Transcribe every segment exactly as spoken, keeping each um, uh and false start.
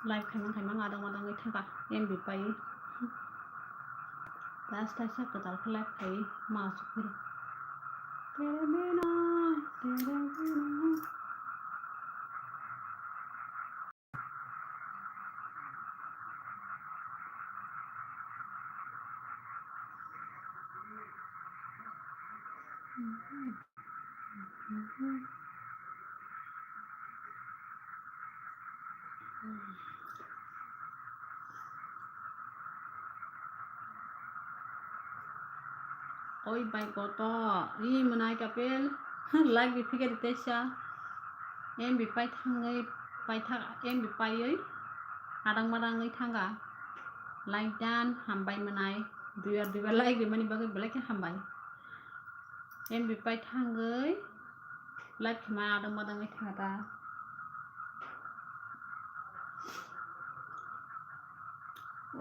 Live khaimang khaimang adang adang wi thangkha M B pai. Taisa taisa kwtal khe live khai ma asuk phuru. Tere bina, tere bina. Oi bai koto, i mwnai kapel, like bi phikari tesa, M B pai thangwi, pai tha-, M B paiwi, adang madangwi thanga, like dan, hambai mwnai, duibar duibar like rimani bagwi belai khe hambai. M B pai thangwi, like khema adang madangwi thanga ta.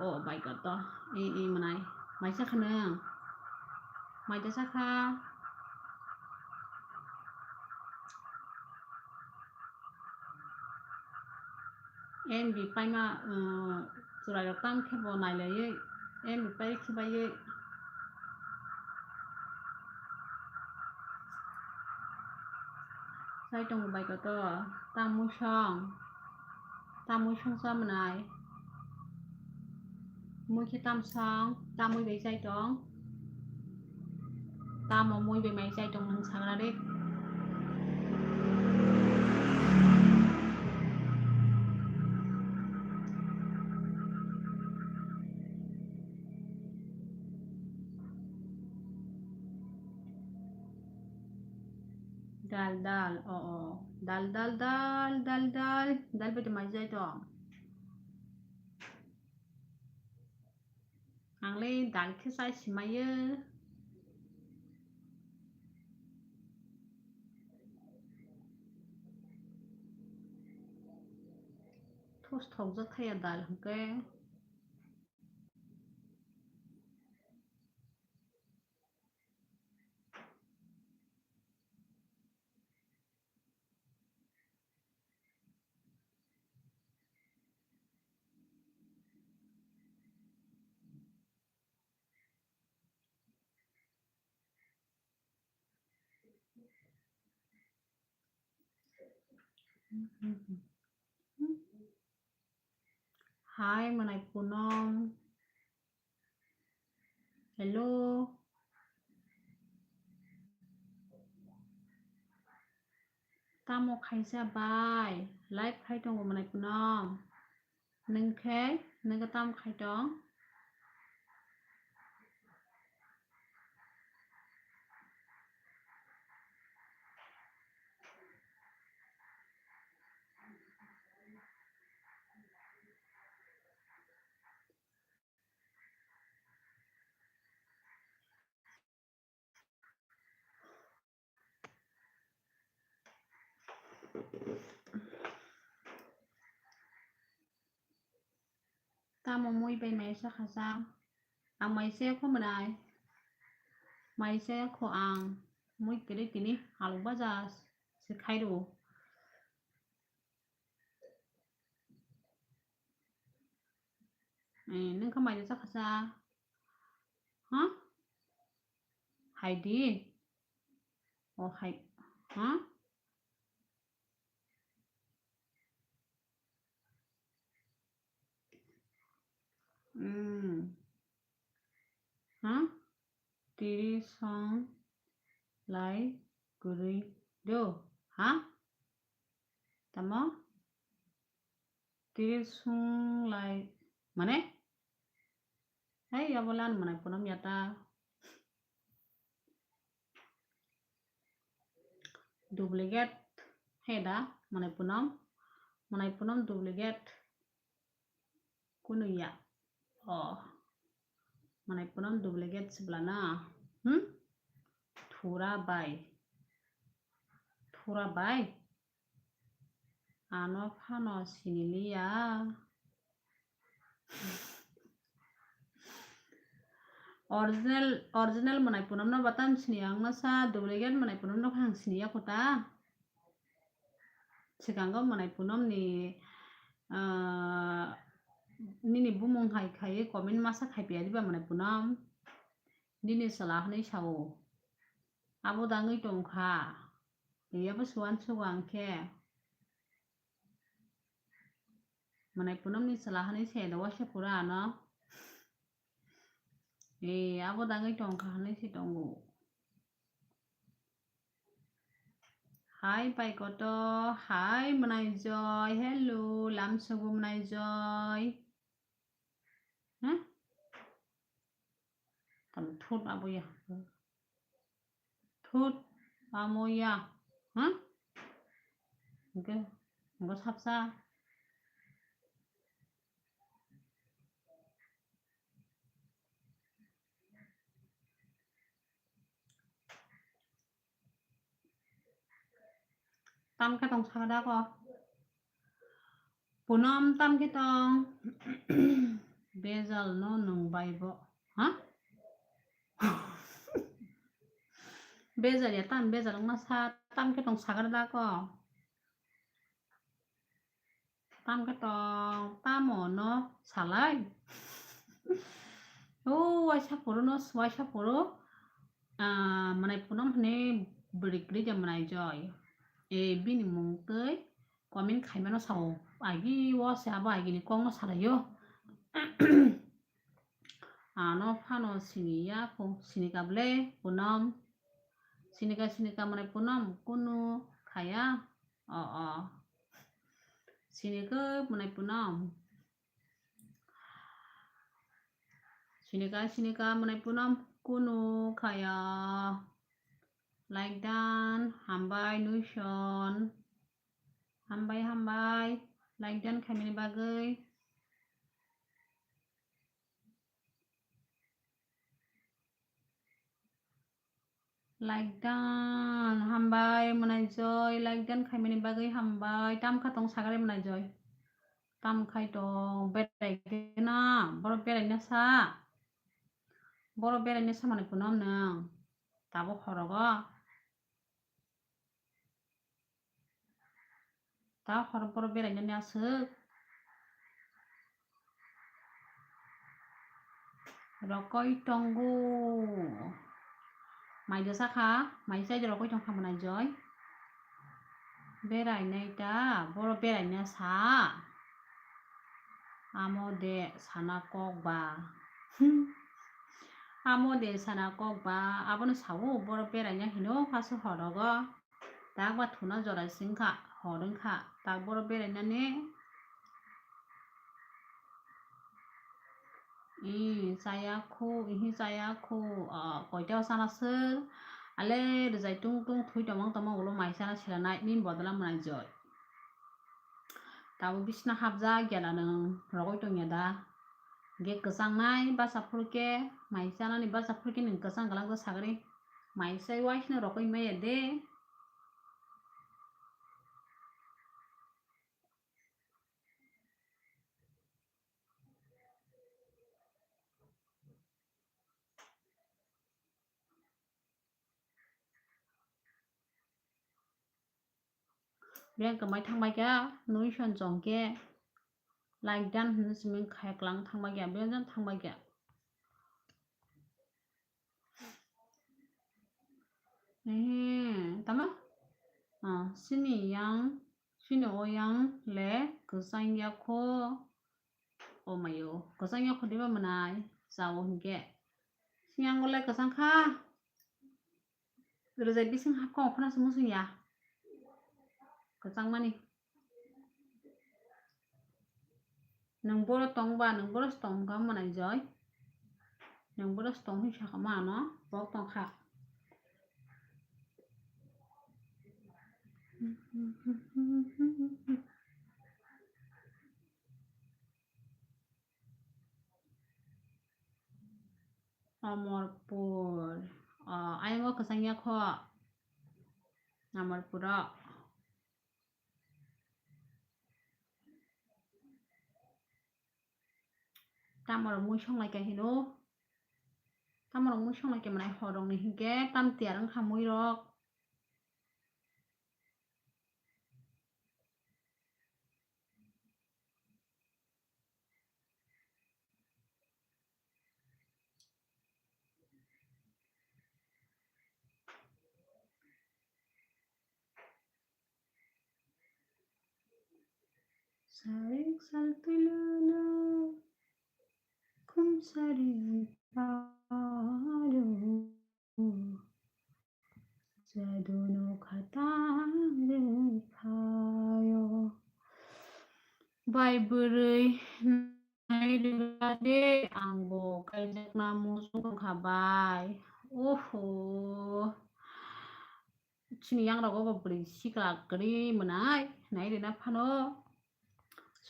Oh my God, to. I, i, mwnai. Mai sakha nwng? Mai da sakha? M B paima, uh, chwrairok tam khe bo nailaiwi, M B pai khe baiwi. Chai tongo bai koto, tamwi song, tamwi song cha mwnai, mui khe tam song, tamwi bai chai tong, tamo mui bai mai chai tong nwng sagra de. Dal, dal, o, o. Dal, dal, dal, dal, dal. Dal bai tongmani jai tong. Ang le dal khe chai simaio. Thos thokjak thaya dal hwnkhe. Hai, mwnai Punom. Hello. Tamo khaisa bai? Live khai tongo mwnai Punom. Nwng khe, nwng khe tamo khai tong? Tamo mui bai mai sakha sa? Ang mai se kho mwnai. Mai se kho ang. Mui kwrwi tini alu baja se khai rw. Eh, nwng kha mai sakha sa? Ha? Hai di. O hai. Ha? Hmm. Ha? Tiri song lai kwrwi do. Ha? Tamo? Tiri song lai, mane? Hai, abo lan mwnai Punom ya ta. Duplicate he da, mwnai Punom. Mwnai Punom duplicate. Kunu ya. Oh. Mwnai Punom duplicate sibla na. Hmm? Thura bai. Thura bai. Ano phano siniliya. Original, original mwnai Punom no batam sini ang masa, duplicate mwnai Punom no khang sini ya kota. Sikango mwnai Punom ni ah, nini bumung hai khai comment masa khai pia diba mwnai Punam? Nini chwla hwnwi sao. Abo dangwi tongkha. Yabo suan sugo ang khe. Mwnai Punamni chwla hwnwi se do waisa pura ano. E, abo dangwi tongkha hwnwi se tongo. Hai pai koto, hai mwnai Joy, hello, lamsogo mwnai Joy. Huh? Tamo thut abo ya. Thut amo ya. Huh? Hingke, hingke sapsa. Tam khe tong saka da ko. Punam tam khe tong. Bejal no nwng bai bo. Ha? Bejal ya tam bejal wngma sa tam khe tong saka da ko. Tam khe tong, tamo no salai. O waisa phuru no, waisa phuru, ah, mwnai Punam hwnwi bwrwi kwrwi de mwnai Joy. E, bini mung twi comment khaimano sao. Agi o se abo agini kok no salaio. Ano phano sini ya kho, sini ka ble Punam. Sini ka, sini ka mwnai Punam kunu khaya. O, o. Sini khe mwnai Punam. Sini ka, sini ka mwnai Punam kunu khaya. Like dan, hambai nuison. Hambai, hambai. Like dan khaimani bagwi. Like dan, hambai mwnai Joy, like dan khaimani bagwi hambai. Tam kha tong sagare mwnai Joy? Tam khai tong, berai na, boro berai na sa. Boro berai na sa mwnai Punam nwng. Tabuk horogo. Ta hor boro berainani aswk rokoi tongo. Mai do sakha, mai sai do rokoi tongkha mwnai Joy. Berainai ta, boro beraina sa. Amo de sana kok ba. Amo de sana kok ba, abono sao boro beraina hino kasu horogo. Tak ba thuna jora singkha, hor wngkha, tak boro berainani. Ih, chaya khu, ihi chaya khu, ah, koita o sana sir. Ale rijai tung tung thui tongmang tongmang ulo mai sana sela nai, nini bodol mwnai Joy. Tabuk bisna hapjak gela nwng rogoi tongya da? Ge kwchangnai basa phuru khe, mai chanani basa phuru khe nwng kwchang gwlak da sagri. Mai sai waisno rogoi maya de. Biyang kwmai thangbai kha, nui son chong khe, like dan hinwi simi khai klang thangbai kha, biyang jan thangbai kha. Ehe, tama? Ah, sini yang, sini o yang le kwchang ya kho. O mayo, kwchang ya kho diba mwnai, chao hinkhe. Sini yang le kwchang kha. Rwjai bising ha kok khna se muchung ya. Kwchangmani. Nwng boro tong ba, nwng boro se tong kha mwnai Joy. Nwng boro se tong hinwi sakha ma ano, bok tong kha. Amarpur. Ah, ayang o kwchang ya kho. Amarpur o. Tamo rok mui song lai kha hino. Tamo rok mui song lai kha mwnai hor rok ni hinkhe tam tiyar wng kha mui rok. Sarik saltwilwlw khumsari paro, jaduno khatangwi phaio. Bai bwrwi nai rwla de, angbo kaijakna muchung wngkha bai. Oho. Chini yangrogo bo bwrwi sikla kwrwi mwnai, nai rwna phano.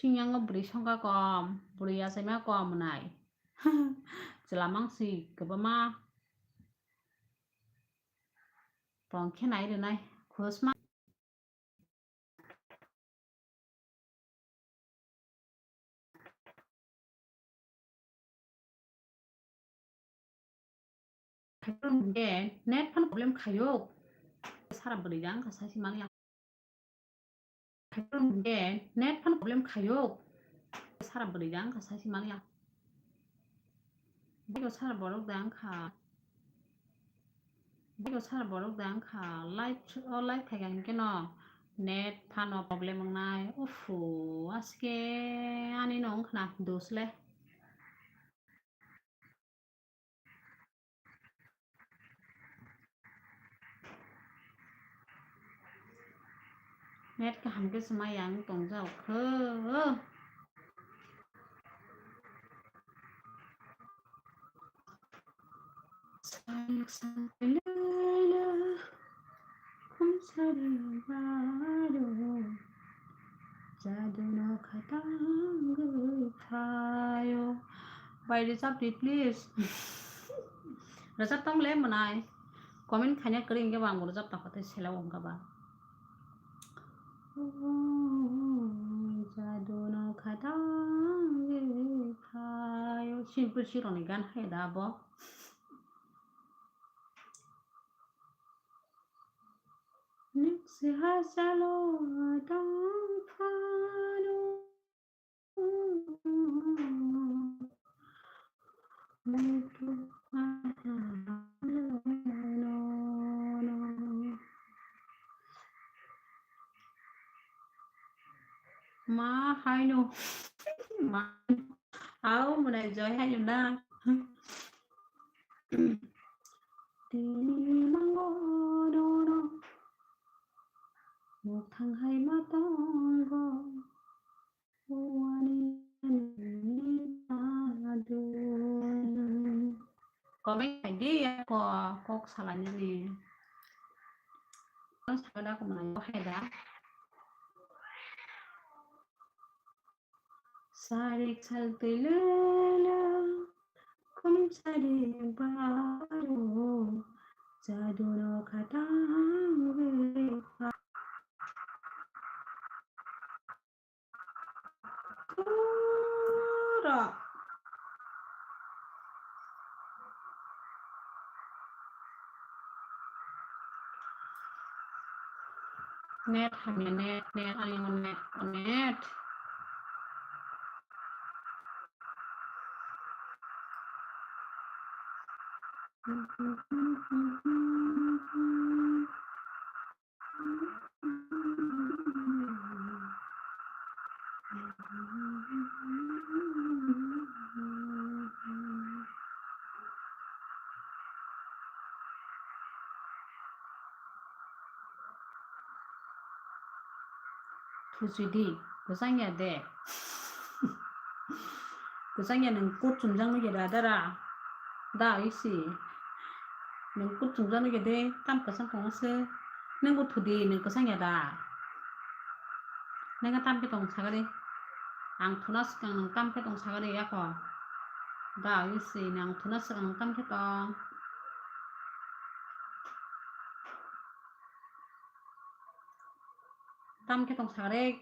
Chini yango bwrwi songkha kom, bwrwi achaima kom mwnai. Chwla mangsi kwbangma. Tong khe nai rwnai, khosma. Net phano problem khaio. Sara bwrwi jang kha saisi manya. Net phano problem khaio. Sara bwrwi jang kha saisi manya. Bego sara borok da wngkha. Bego sara borok da wngkha. Live o live khaikha hinkhe no net phano problem wngnai. Ufu, aske ani no wngkhna dos le. Net kaham khe swmai ang tongjak kho. Khumsari baro, jaduno khatangwi phaio. Bai rwchap di, please. Rwchap tong le mwnai. Comment khaina kwrwi hinkhe bo ang bo rwchap tongkha tei sela o wngkha ba. Jaduno khatangwi phaio. Simple sirokni gan hai da bo. Niksi hachalo tong phano. Ma haino. Ma. Au mwnai joy haino na. Tini nango dono. Muthang hai ma tongo. Comment khai di, ako kok salainani. Kok sakda, kok mwnai kok hai da. Sarik saltwilwlw khumsari baro, jaduno khatangwi phaio. Net hamya, net, net, ani mo net, net. Thuchidi, kwchangya de. Kwchangya nwng kut chumjak nukya da dara. Da isi. Nwng kut chumjak nukya de, tam kwchang tongo se. Nwngbo thudi, nwng kwchangya da. Nwng tam khe tong sagadi. Ang thuna swkang nwng tam khe tong sagadi yako. Da isi, nwng thuna swkang nwng tam khe tong. Tam khe tong sagadi.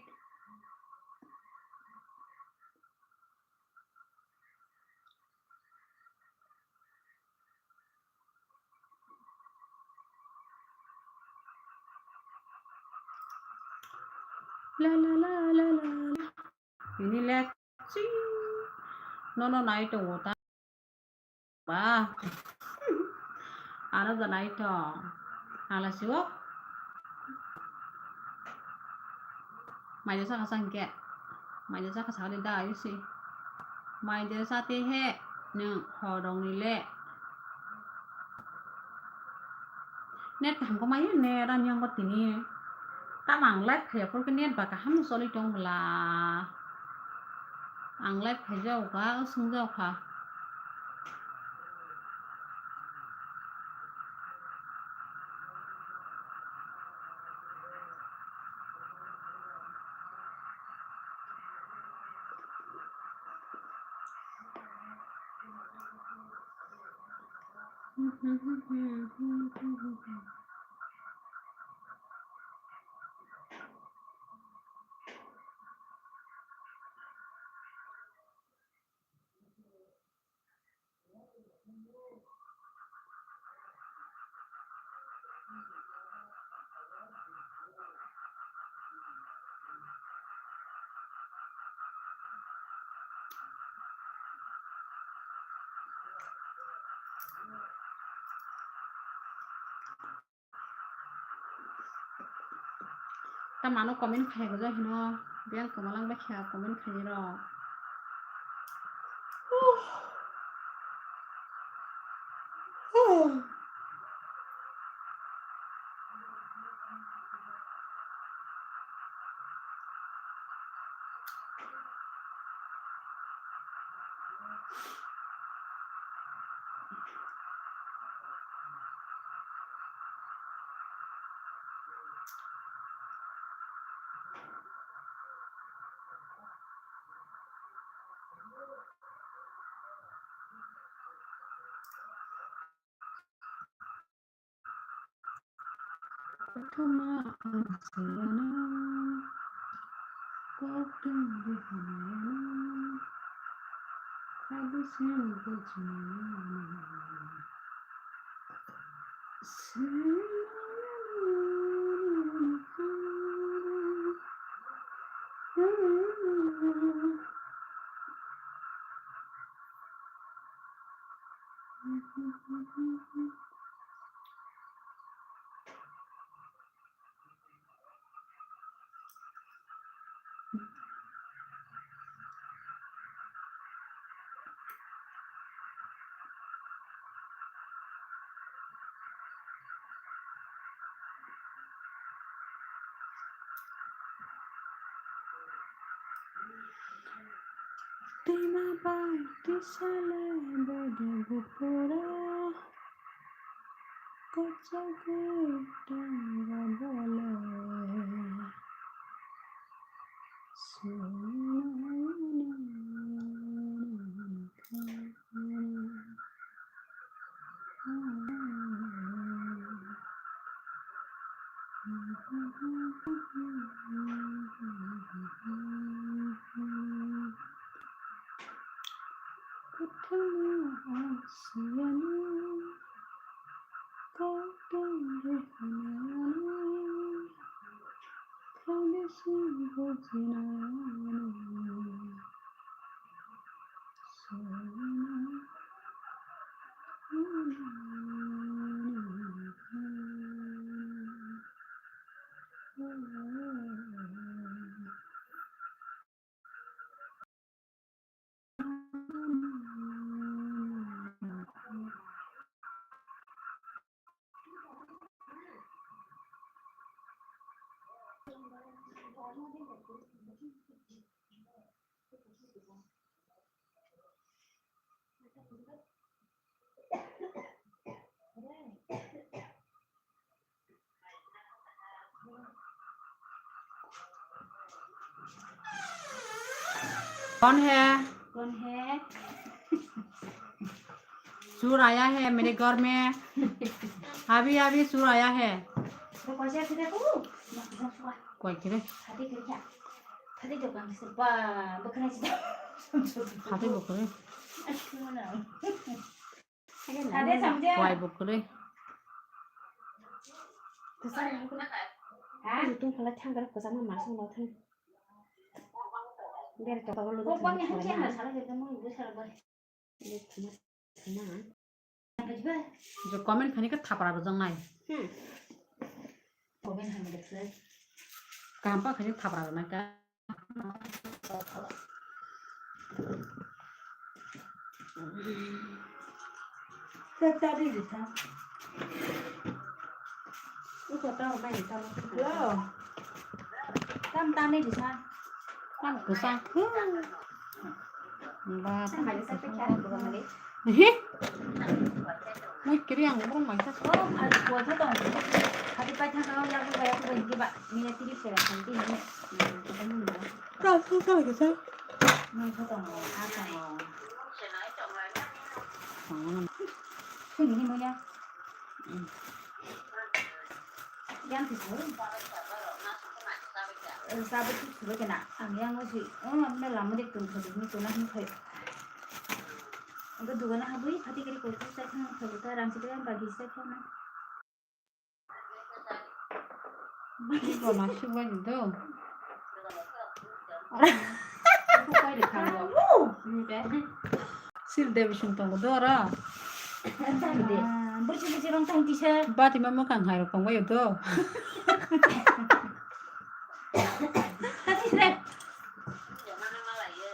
La la la la la la. Ini le ching. Nono nai tongo ta. Ba. Ano da nai tong. Ala siwo. Mai saka sangke. Mai de chakha sakha de da ayusi. Mai de chate he nwng horong ni le. Net kaham ko mai ne ra nyang ko tini. Tamo ang live khaya por ke net ba kaham choli tong bla. Ang live khai jao ka, o sung jao kha. Ta mano comment khai gojak hino, biyang kwmalang bai kha comment khai rok. Kothoma ang sayana, koktwng rihmayana, khaidi siyang bujmayana. Twima bai twi salai bede buphuru, kwchagwi tongba bole. कौन है? कौन है? चोर आया है मेरे घर में। अभी अभी चोर आया है। तो कैसे फिर देखो? कोई करे? हाथी गिर गया। हाथी तो कम से बा-, बकरा जी। हाथी बकरे। Wai bo kwrwi. Tongkha lai thang kwchangma masong lo thang. Bere tokol lo thang. Jo comment khani khe thapra rwjak nai. Kaham pa khani thapra rwna kha. Hello. Tam tani disa. Tam kusa. Ba. He? Mai kiri ang bro mai sa. Oh, ai kuasa tong. Hadi pai thang kau yang bai aku bai ba. Mina tiri sera tong tiri. Tam kusa kusa. Mai sa tong. Ah tong. Sini ni mo ya. Yang sih sih. Eh, sabar tuh sudah kena. Ang yang masih, oh, mana lama deh tuh, tuh, tuh, tuh, nah, tuh. Ang kedua nah, habis, hati kiri kau tuh, saya kan, kalau tuh, orang sih kan bagi saya kan. Iko masuk lagi tuh. Sil de bising tongo do oro. Bwrwi bwrwi rong tang kisa. Batima mwkhang hai rok tongbaio do.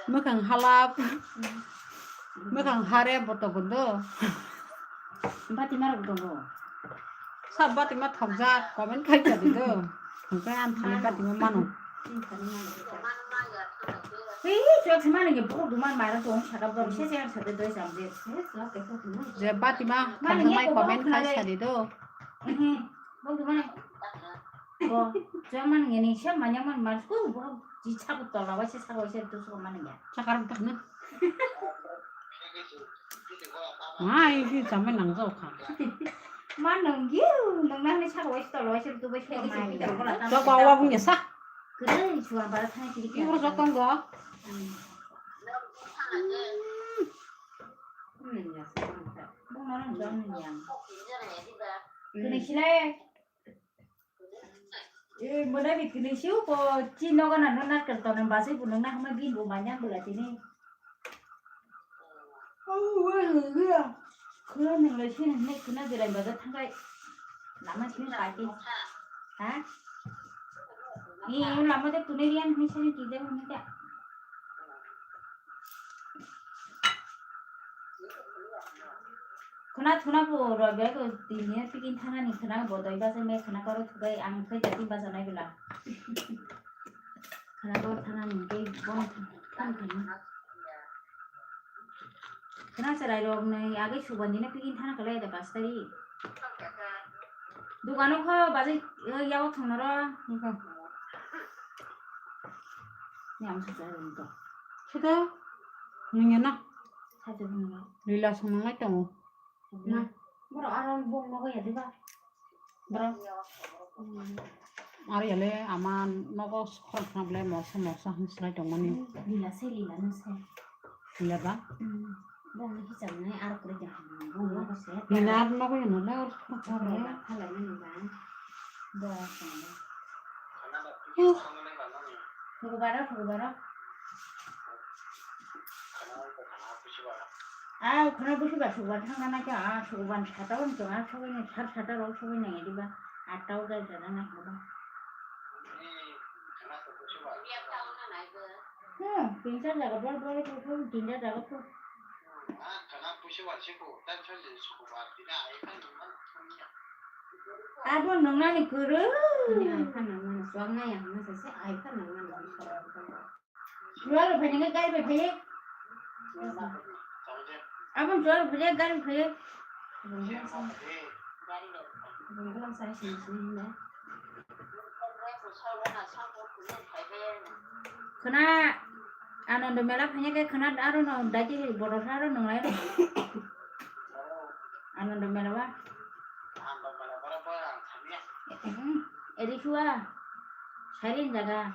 Mwkhang halap. Mwkhang hare bo tongo do. Batima rok tongo. Sa batima thokjak comment khai chadi do. Hwnkhe ang thani batima mano. Hei, chwk se mani ke borok duman mara tong saka borok se se sade doi jam je. Je batima thokjak mai comment khai chadi do. Borok duman. Bo, chwk mani ke ni se manya man mar ko borok ji chak tola wa se saka wa se tu so mani ya. Chakar tak na. Ai, si chamai nang jao kha. Ma nang giu, nang nang ni saka waisa tol waisa tu bai saka mai. Jok ba wa bung ya sa. Kudai suang bara thang kiri kiri. Ibu jok tong go. Hmm. Hmm, ya sa. Bung nang jok ni yang. Kini silai. Eh, mona bi kini siu ko chi nogo na no na kar to na basi bu nang na hama gin bu manya bula tini. Oh, weh, weh. Khuna nang lai sini ne khuna jirai baga thangai. Lama sini pati. Ha? Ni lama de tuni rian ni sini tide huni ta. Khwna thwna bo roi bai ko tini picking thana ni khwna bo doi basa me khwna karo thubai ang khai jati basa nai bela. Khwna karo thana ni ke bon tham tham. Khwna cherai rok ni age suban dine picking thana kale da pas tari. Dugano kho bajai yawak thangna ro. Ni ang sa jai to. Sida nungya na. Saja nungya. Lila song nai tongo. Na. Boro aro bong nogo ya diba. Boro. Aro yale ama nogo khorok na ble mosa mosa hin sinai tongmani. Lila se lila no se. Lila ba? Bong ni kicham nai aro kore jang. Bong nogo se. Lila nogo ya no le aro khorok na ble. Oro ba phalai nani ba. Bo song. Huh. Phugubaro, phugubaro. Ah, khana busi ba, sukuban thangna nai kha, ah, sukuban sata on chong, ah, sogwi ni sar sata rok sogwi nang ediba, ah, tau gai jana nai kha ba. Hmm, tin char jaga bor bor ko, tin char jaga ko. Abo nungnani kwrwi. Ni ai phan nang mano, swk nai ang masa se ai phan nang mano. Jual phai nang gari bai phai. Abo jual phai gari phai. Bunglang sa sini sini na. Khwna Anando Mela phai khe khwna aro no daiti bodo sa aro nunglai. Anando Mela ba. Eri sua. Sairin jaga.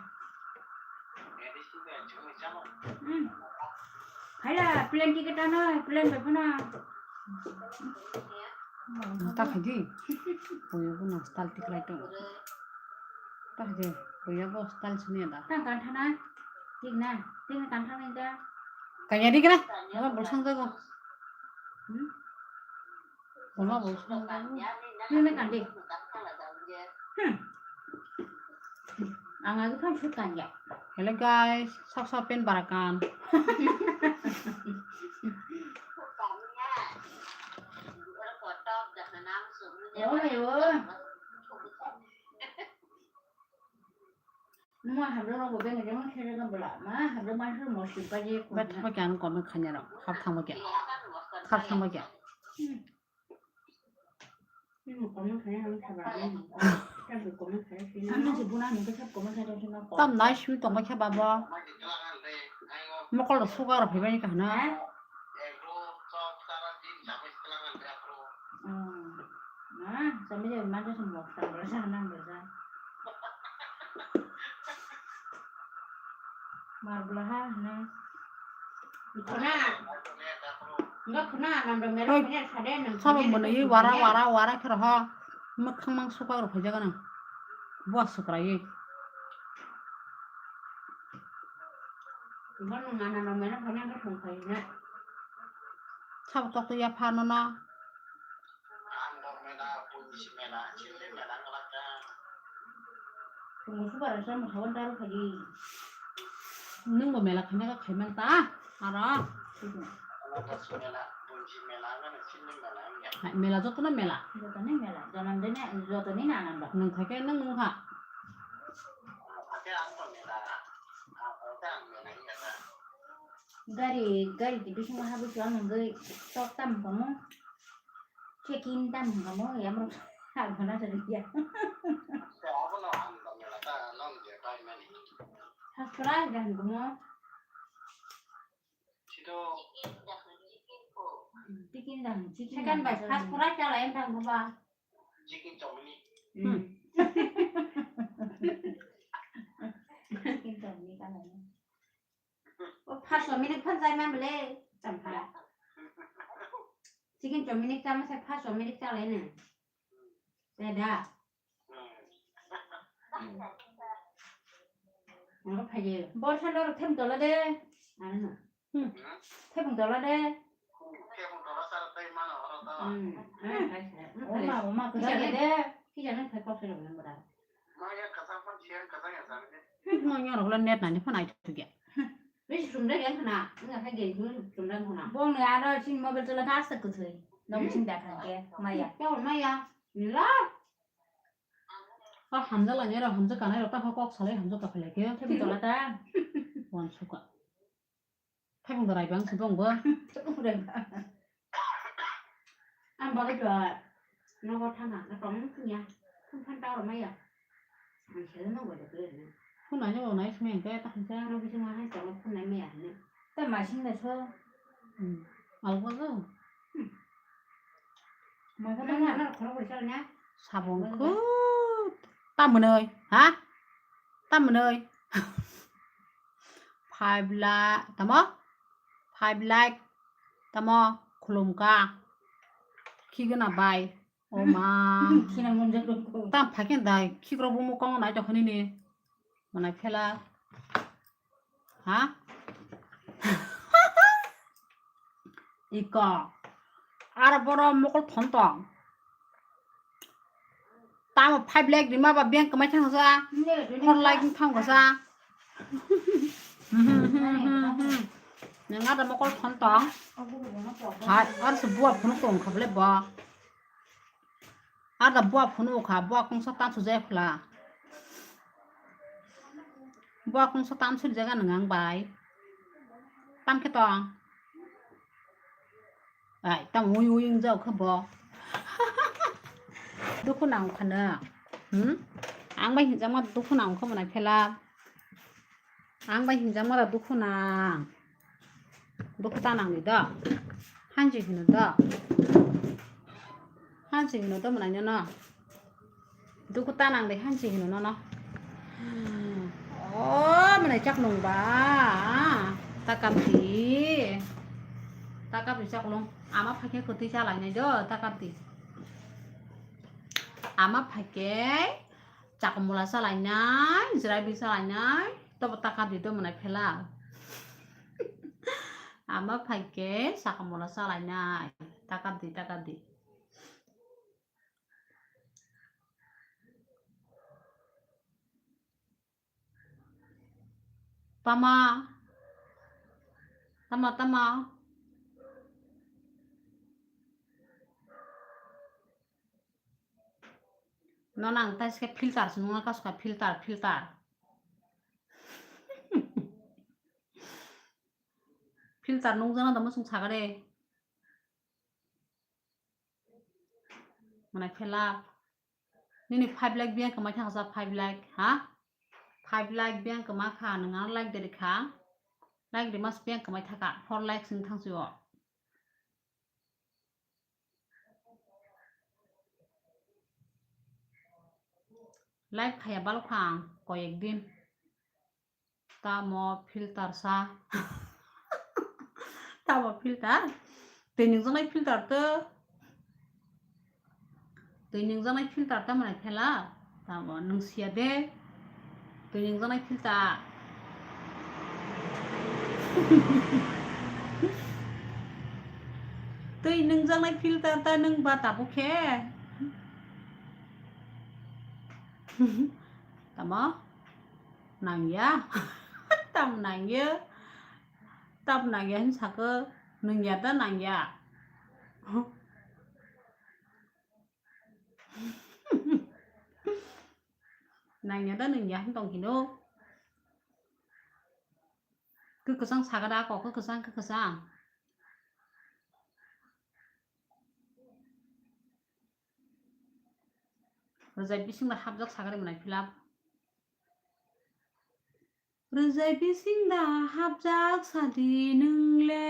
Hmm. Haila plane ticket ano, plane bai phano. Ta khaidi. Boyo bono stal tiklai to. Ta khaidi. Boyo bo stal sini da. Ta kan thana. Tik na. Tik na kan thana da. Kanya di kena. Ama bolsang jago. Hmm? Bono bolsang jago. Nene kan di. Hmm. Ang agi kan sut kan ya. Hello guys, sok sok pen barakan. Oi, oi. Ma hamro rogo beng jeng khe jeng bela. Ma hamro ma hamro mo sim pa je ko. Bet ma kyan ko me khanya ro. Hap thang ma kya. Hap thang ma kya. Hmm. Ni mo ko me khanya ro thaba. Tam ko me khanya si. Ano si buna ni ko sab ko me khanya ro na ko. Tam nai simi tong ma kya babo. Mokol sugar phai bani ka na. Ha? Hmm. Ah, sambil dia manja semua, sambil sana, sambil sana. Marbla ha, na. Khuna. Enggak khuna, nang dong mero Hoi. Khuna, sade nang Sabo khuna, mwnwi khuna. Wara, wara, wara khe roho. Mwkhang mang suka rok phai jaga nang. Bo sukra ye. Bo nung ana nang mero khuna, enggak khung phai na. Sabo tok ya pha no na. Chwng bo subar sa mwkha o daru khaidi. Nwng bo mela khaina kha khaiman ta, aro. Hai, mela joto no mela. Joto ni mela, jonom de ne, joto ni nanan ba. Nwng thake nwng nwng kha. Gari, gari di bisingo habwi chwla nungwi tok tam kamo. Check-in tam hwnkhamo, yamrok agona rwya. First prize da hwnkhamo. Chicken da hwn, chicken. Second by first prize chala em thang ba. Chicken chowmini. Hmm. Chicken chowmini chala. O first minute phan jai man bole. Cham pha. Chicken chowmini chama se first minute chala ne. Te da. Ang phai de. Borsa lor them dola de. Ano. Hmm. Thebung dola de. Thebung dola sara tei mano oro to. Hmm. Ano phai sa. Oma, oma, kisa de. Kisa nang phai kok sero nang bora. Maya kasa pon siang kasa ya sa. Hmm, maya rok la net nani phone ai tu ya. Bisi sumre gen khna. Nga kha gen sumre khna. Bong ne aro sin mobile tola kar sa kuthoi. Nong sin da khan ke. Maya. Kya maya. Nila. O hamjak lainai rok, hamjak kanai rok, takho kok salai hamjak kaphai lai khe. Thebung tola ta. Wan suka. Thebung dorai bang si bong bo. Ang bagwi to nogo thangna, na tong thung ya. Thung phan ta rw maya. Ang sele no bo de kle na. Phunai no nai simi ang khe ta khan khe. Ano bising ma hai tong phunai maya hwnwi. Ta masing da so. Hmm. Albo jo. Hmm. Masa Ano, maya. Ano khoro bo sal na. Sabong Ano. Khut. Ta mwnwi, ha? Ta mwnwi. Five lakh, tamo? Five lakh, tamo? Khulumka. Khigna bai. O ma. Khina monjak rokho. Tam phakhe dai, khikrok bo mokang nai tokha nini. Manai phela. Ha? Iko. Aro boro mokol thon tong. Tamo five lakh rima ba bank kwmai thang sa. Four lakh thang sa. Nang ada mokol thon tong. Hai, ar se bua phone tong kha bole ba. Ada bua phone kha, bua kongsa tam su jai khla. Bua kongsa tam su jaga nang ang bai. Tam khe tong. Ai, tam ui ui wng jao khe bo. Dukhu nang kha na. Hmm? Ang bai hinjakma dukhu nang kha mwnai phela. Ang bai hinjakma da dukhu nang. Dukhu ta nang ni do. Hanji hino do. Hanji hino do mwnai no. Dukhu ta nang de hansi hino nono. O mwnai chak nung ba. Ta kap di. Ta kap di chak nung. Ama phai khe kwtwi cha lai nai do, ta kap di. Ama phai khe chakamula cha lai nai, jwrai bi cha lai nai. Tobo ta kap di do mwnai phela. Ama phai khe chakamula cha lai nai. Ta kap di, ta kap di. Tama. Tama, tama. No nang tai se filter se nungna kasu kha, filter, filter. Filter nungjana da musung sagare. Mane phela. Nini five lakh biyang kamai thangsa, five lakh, ha? Five lakh biyang kama kha, nang ano like de kha. Like de mas biyang kamai thaka, four lakh sing thangsi o. Like khaya bal kha ang koyek din. Tamo filter sa. Tamo filter? Twi nungjaknai filter to. Twi nungjaknai filter ta mwnai phela. Tamo nung siya de. Twi nungjaknai filter. Twi nungjaknai filter ta nung ba tabuk khe. Tamo? Nangya. Tam nangya. Tam nangya hin saka nungya da nangya. Nangya da nungya hin tong hino. Kwkwchang saka da kok kwkwchang kwkwchang. Rwjai bising da hapjak sagari mwnai philap. Rwjai bising da hapjak sadi nwngle.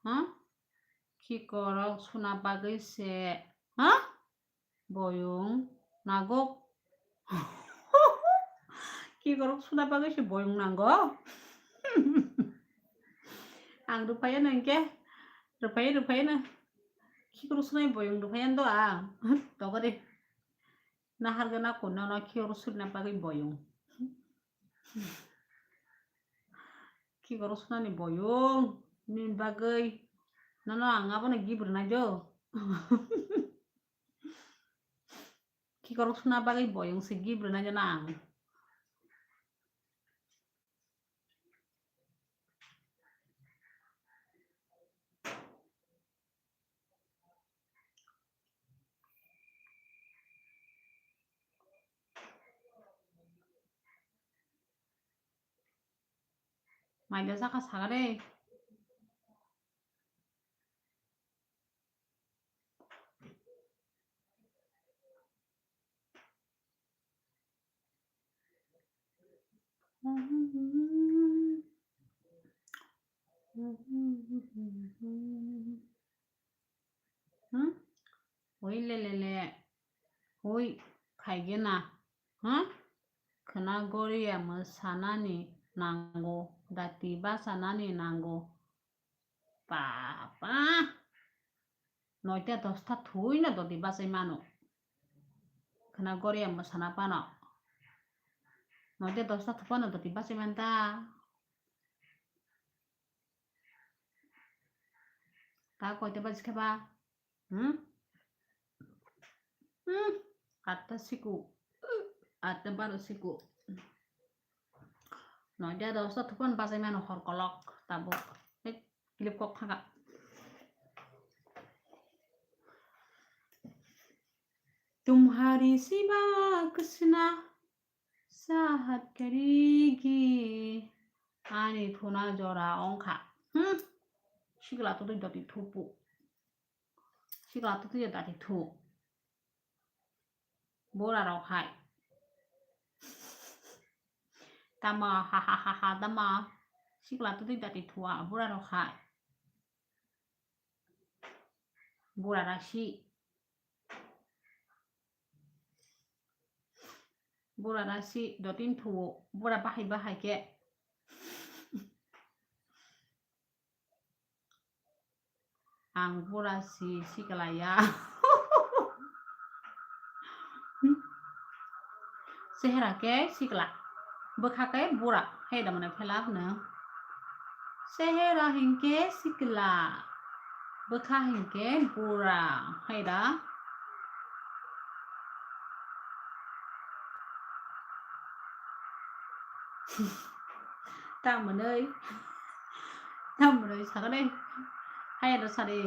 Ha? Khikorok suna bagwi se. Ha? Boyong nagok. Khikorok suna bagwi se boyong nango. Ang rwphaiya no hinkhe. Rwphaiya, rwphaiya no. Khikorok sunai boyong rwphaiya no do ang. Togori. Nahar gana konna no khikorok suna bagwi boyong. Khikorok sunani boyong ni bagwi nono ang abono gift rwnai do. Khikorok suna bagwi boyong se gift rwnai do na ang. Maida saka sagare. Hmm? Oi le le le. Oi, khaigena. Huh? Khwna goria mwsanani nango, dati bachanani nango. Papa! Noita dosta thuino doti bachai mano. Khwna goria mwsana pano. Noita dosta thupano doti bachai manta. Ta koita baji khe ba? Hmm? Hmm? Atta siku. Atta baro siku. Noita dosta thupan bachai mano hor kolok tabuk. Hei, clip kok thaka. Tumhari siwa kisna Sahat karigi ani thuna jora ongkha. Hmm. Sikla tutui dati thupu. Sikla tutui dati thu. Bora rok hai. Tama ha ha ha ha tama. Sikla tutui dati thua bora rok hai. Bora rasi. Bora rasi dotin thuo, bora bahai bahai khe. Ang bora si siklaya. Sehera khe sikla. Bwkha khe bora. Hai da mane phelak no. Sehera hinkhe sikla. Bwkha hinkhe bura, hai da. Tamoni, tamoni sakani, hai da sari.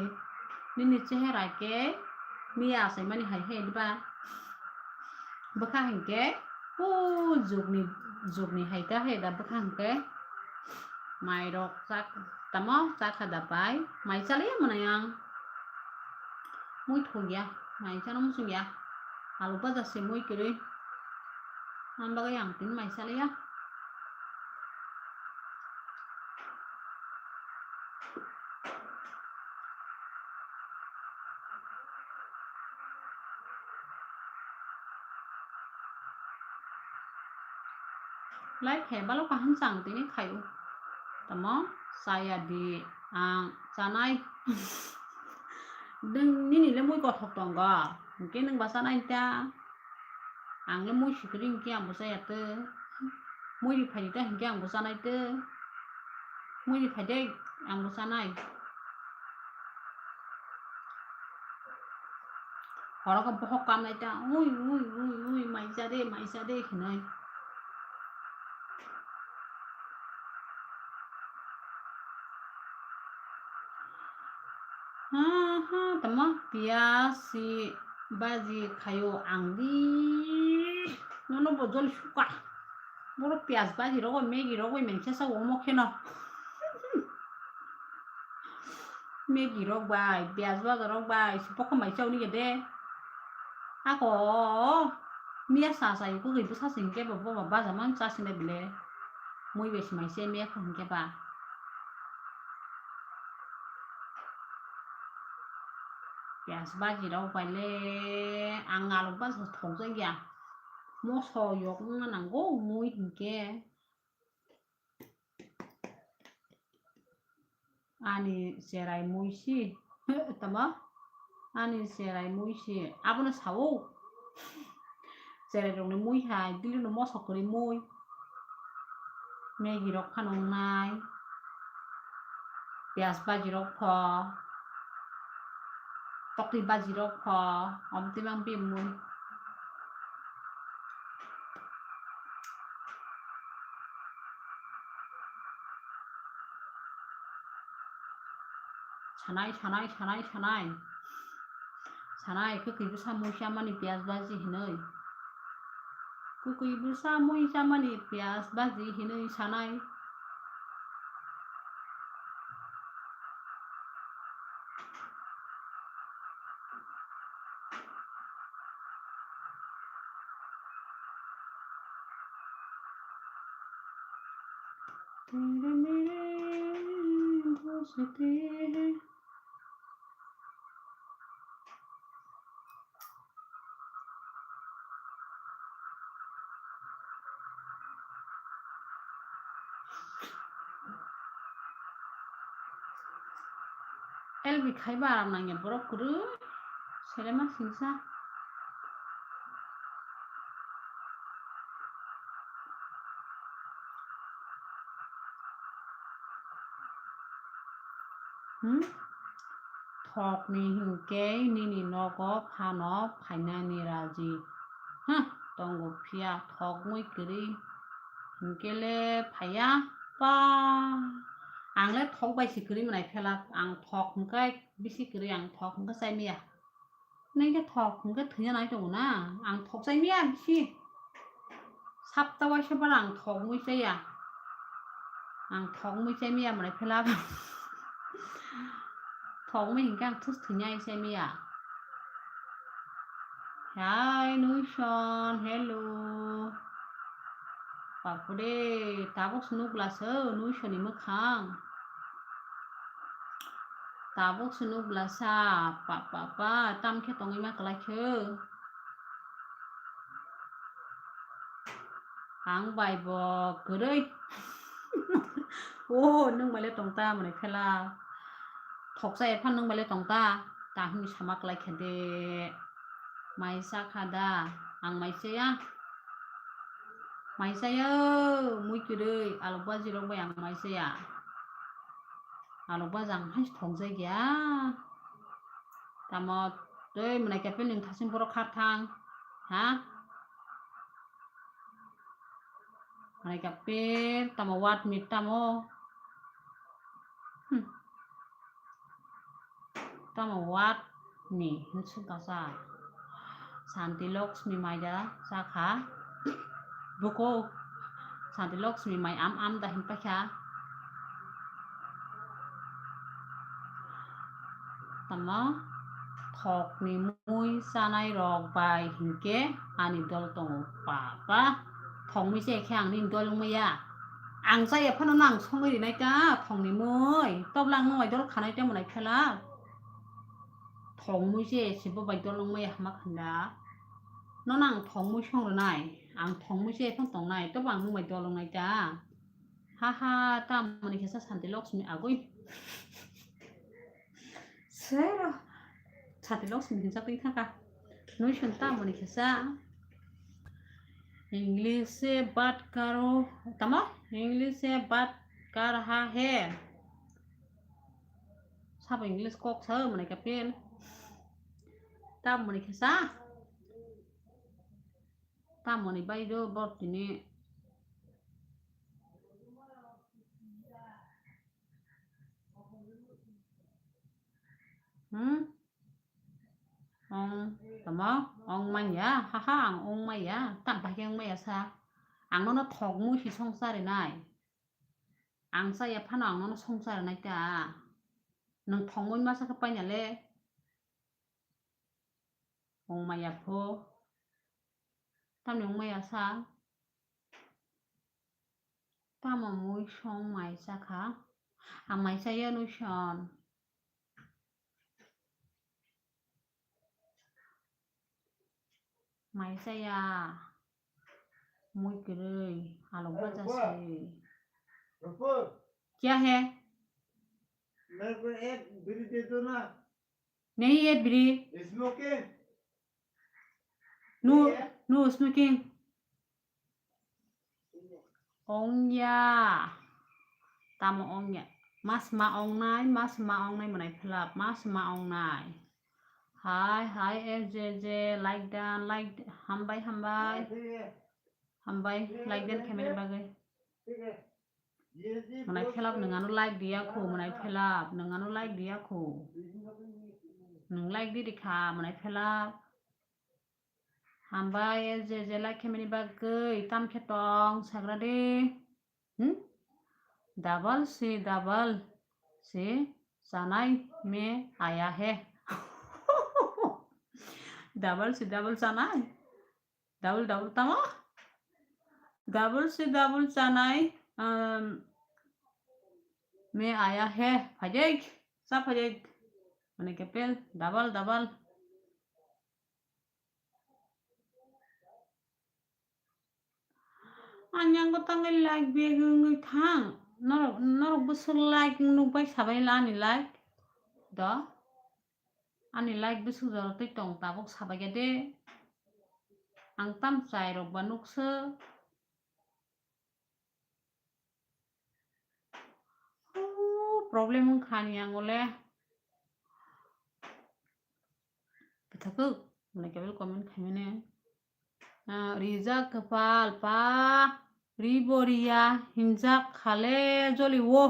Nini chehera khe miya achaimani hai hai diba. Bwkha hinkhe, o jugni, jugni hai ta hai da bwkha hinkhe. Mairok chak, tamo chakha da pai. Mai chaliya mwnai ang. Mui thok ya, mai chana muchung ya. Alu baja se mui kwrwi. Ang bagwi ang tini mai chaliya. Lai khe balo kaham chang tini khaio. Tamo chaya di ang chanai. Nwng nini le mui kothok tongo. Hinkhe nwng ba chanai ta. Ang le mui sikiri hinkhe ang bo chaya tw. Mui ri phai ta hinkhe ang bo chanai tw. Mui ri phai de ang bo chanai. Horo khe bohok kam nai ta, "Ui, ui, ui, ui, maisa de, maisa de," hinwi. Ha, ha, tamo piyaj si baji khaio ang di. Nono bo joli suka. Boro piyaj baji rogo, Maggi rogo, mengsa sa omo kheno. Maggi rok bai, piyaj baja rok bai, se pokha mai chao ni de. Ako, miya sa sa yuko gwi bwsa sing khe bo, bo ba baja man cha sing de bile. Mui bai se mai se miya kha hing khe ba. Piyaj baji rok bai le, ang alu baja thok jak ya. Moso yok wngna nango mui hing khe. Ani cherai mui si, tamo? Ani cherai mui si, abono sao. Cherai rokni mui hai, dili no moso kwrwi mui. Maggi rok phano wngnai. Piyaj baji rok pho. Tokti baji rok pho. Om twi mang bimui. Sanai, sanai, sanai, sanai. Sanai, kwkwi bwsa mui chamani piyaj baji hinwi. Kwkwi bwsa mui chamani piyaj baji hinwi sanai. तेरे मेरे दोस्ती है। L B khai ba aram nangya borok kwrwi. Selema singsa. Hmm? Thokni hinkhe nini nogo phano phainani raji. Huh, tongo phiya thok mui kwrwi hinkhe le phaiya. Pa, ang le thok bai se kwrwi mwnai phela, ang thok hwnkhe bisi kwrwi, ang thok hwnkhe chai maya. Nini khe thok hwnkhe thwina nai tongo na? Ang thok chai maya bisi. Sapta waisa bara ang thok mui chaya. Ang thok mui chai maya mwnai phela. Thok mui hinkhe ang thus thwina ai chai maya. Hai Nuison, hello. Bapure, tabuk se nukla se Nuisoni mwkhang. Tabuk se nukla sa, pa, pa, pa, tam khe tongwi ma kwlai khe. Ang bai bo kwrwi. O, nwng bai le tong ta mwnai phela. Thoksa epha nwng bai le tong ta. Ta hwnwi sama kwlai khe de. Mai cha kha da? Ang mai chaya. Mai chaya, mui kwrwi, alok baji rok bai ang mai chaya. Alok baji ang hai thok jak ya. Tamo tei mwnai kapil nwng thasing borok kha thang. Ha? Mwnai kapil tamo what me tamo? Hmm. Tamo what me? Hinsu kasa. Santi Lakshmi maida sakha. Buko Santi Lakshmi mai am am da hin pakha. Tamo thokni mui chanai rok bai hinkhe ani dol tongo. Papa, thokmui se khe ang nini dol wngmaya. Ang chaya phano nang songwi rinai ta thokni mui. Tobla ang nwng bai dol khanai ta mwnai phela. Thokmui se sibo bai dol wngmaya hama khanda. Nono ang thokmui song rwnai. Ang thokmui se phano tongnai. Tobo ang nwng bai dol wngnai ta. Ha ha, tamoni khe sa Santi Lakshmi agoi. Sero. Santi Lakshmi hinsa twi thaka. Nui sun tamoni khe sa. English se bat karo. Tamo? English se bat kar ha he. Sabo English kok sa mwnai kapil. Tamoni khe sa. Tamoni bai do bor tini. Hmm? Ong, tamo? Ong manya? Haha, ang ong maya. Tam bahai ong maya sa. Ang nono thokmui si songsa rinai. Ang chaya phano ang nono songsa rinai ta. Nwng thokmui masa khe paina le. Ong maya pho. Tamni ong maya sa. Tamo mui song mai chakha? Ang mai chaya nui son. Mai chaya. Mui kwrwi. Alok bacha se. Kya hai? Mere ko ek biri de do na. Nahi hai biri. Smoking. No, no smoking. Ongya. Tamo ongya. Mas ma ongnai, mas ma ongnai mwnai phlap, mas ma ongnai. Hai, hai, S J J, like dan, like, hambai, hambai. Hambai, like dan khaimani bagwi. Mwnai phelap nwng ano like diya khu, mwnai phelap nwng ano like diya khu. Nwng like di dikha, mwnai phelap. Hambai, S J J like khaimani bagwi, tam khe tong sagra de. Hmm? Double si double si chanai me aya he. Double si double chanai. Double, double tamo? Double si double chanai, um, me aya he, phajik, sa phajik. Mane kapil, double, double. Ani ang tangwi like bag wngwi thang. Norok, norok bwswk like nuk bai sabai la ani like. Do. Ani like bwswk jora twi tong tabuk sabaikha de. Ang tam chai rok ba nukso. Huu, problem wngkha ani ang ole. Bwthakuk, mane kebel comment khaimani. Ah, rijak kwpal pa, ri bo riya, hinjak khale joli o.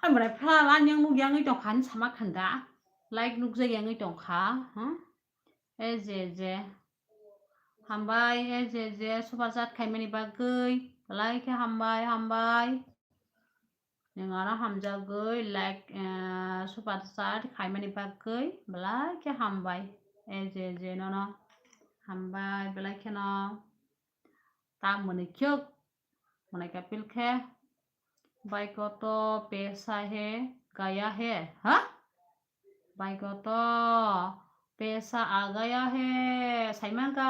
Ai mane pha, ani ang nuk yang tong khan sama khanda. Like nuk jak yang tong kha, ha? S J J. Hambai, S J J, super chat khaimani bagwi. Belai khe hambai, hambai. Nwng aro hamjagwi like, eh, super chat khaimani bagwi belai khe hambai. S J J nono hambai belai kheno. Tamoni khyok mwnai kapil khe. Bai koto pesa he gaya he. Ha? Bai koto pesa a gaya he. Saimangka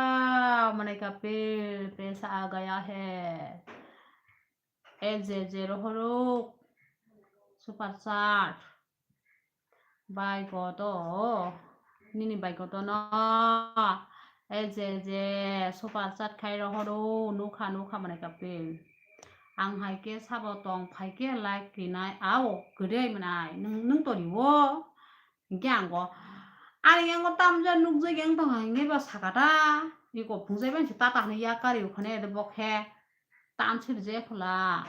mwnai kapil pesa a gaya he. S J J rohoruk super chat. Bai koto, nini bai koto no. S J J super chat khai rohoruk, nukha, nukha mane kapil. Ang hai khe sabo tong phai khe like rinai, ao kwrwi mwnai. Nwng, nwng tori o. Hinkhe ang go, ani yang go tamjak nukjak yang tong hinkhe ba sakata, iko phungjai bai se tata hwnwi yakari ukhane de bokhe tam sir je khula.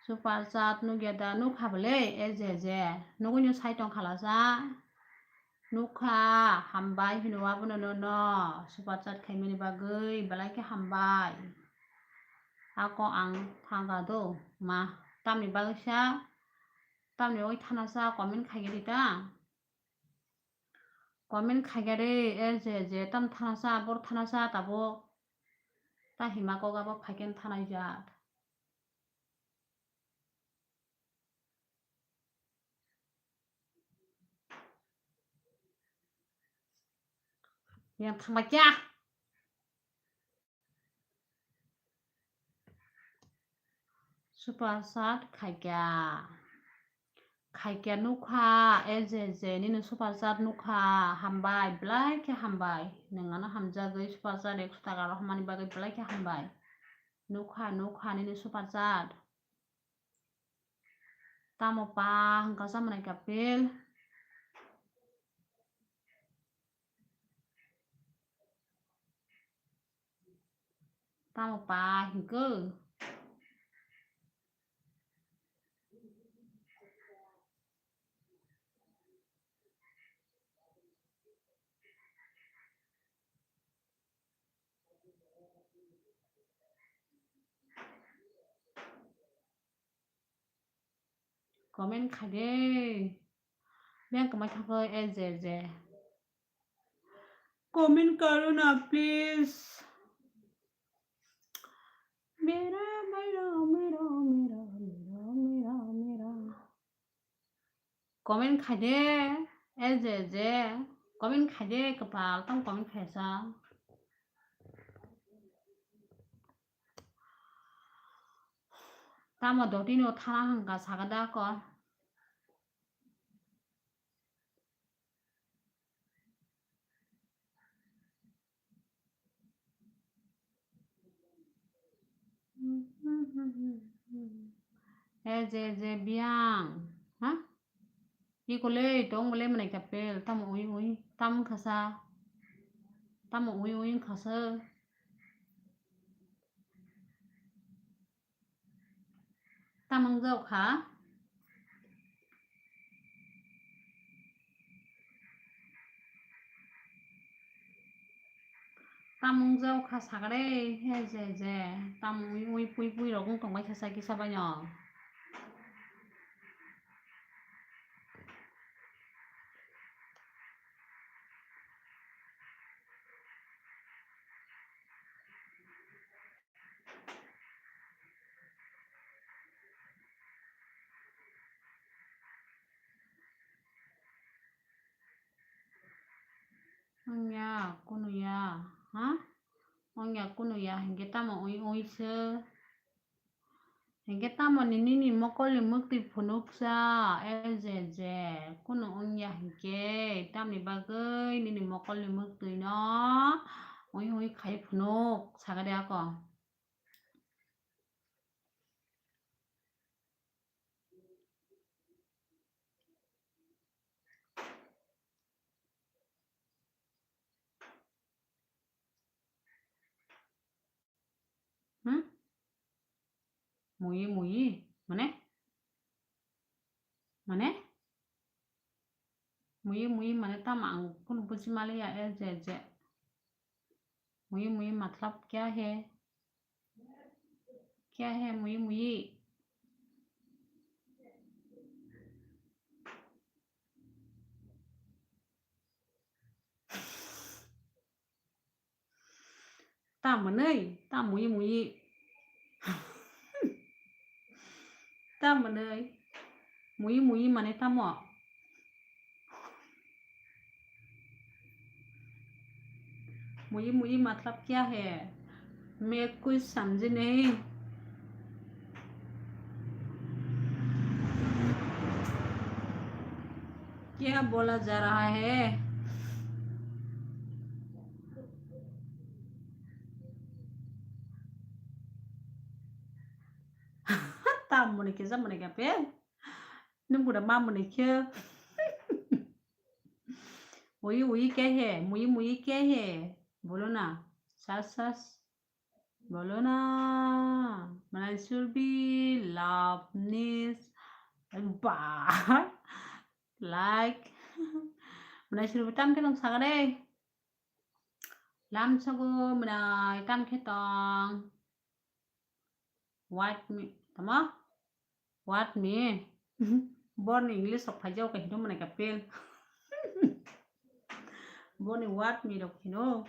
Super chat nukya da? Nukha bole, S J J. Nugui no sai tong khala sa. Nukha, hambai hino abono nono. Super chat khaimani bagwi belai khe hambai. Ako ang thangkha do, ma. Tamni bagwi sa, tamni oi thana sa comment khaigya di ta. Comment khaigya de, S J J, tam thana sa, bor thana sa, tabuk. Ta hima kok abo phaiken thanai jat. Yang thangbai kya? Super chat khaikya. Khaikya nukha, S J J, nini super chat nukha, hambai, belai khe hambai. Nwng ano hamjagwi super chat ekso taka rohormani bagwi belai khe hambai. Nukha, nukha, nini super chat. Tamo pa hwnkha sa mwnai kapil. Tamo pa hinkhe. Comment khaide. Beng kwmai thangkhe S J J. Comment karo na, please. Mera, mera, mera. Comment khaide, S J J. Comment khaide, kwpal tong comment khaisa. Tamo dotino thana hwnka sakada ko. S J J biyang, ha? Ikolei tong bolei mwnai kapel, tamo ui ui, tam khasa, tamo ui ui khasa. Tamung jao kha. Tamung jao kha sagare, he je je. Tamung ui ui pui pui rok wng tong bai kha sa kisa bai no. Wngya, kunuya, ha? Wngya, kunuya, hinkhe tamo ui ui se. Hinkhe tamo ni nini mokolni mwktwi phunuksa, S J J, kunu wngya hinkhe, tamni bagwi nini mokolni mwktwino ui ui khai phunuk, sagade ako. Hmm? Muyi muyi, mane? Mane? Muyi muyi mane tamo ang kunu buji maliya, S J J. Muyi muyi matlab kya hai? Kya hai muyi muyi? Tamo nwi, tamo muyi muyi. Tamo nwi, muyi muyi mane tamo? Muyi muyi matlab kya hai? मैं कुछ समझी नहीं। क्या बोला जा रहा है? Tamoni kisa mani kape. Nung kuda mamuni khe. Ui ui kya hai? Mui mui kya hai? Bolo na. Sas sas. Bolo na. Manai Surbhi, love nis. Ba. Like. Manai Surbhi tam khe nung sakare. Lam sago manai tam khe tong. What me? Tamo? What me? Borni English rok phaijao khe hino manai ka pel. Borni what me rok hino.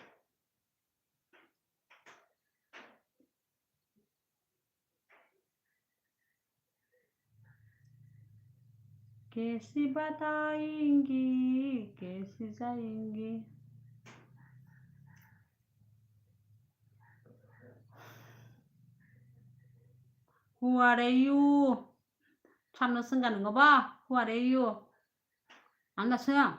Kaise batayenge, kaise jayenge. Who are you? Samno swngkha nwngo ba? Who are you? Ang da swng.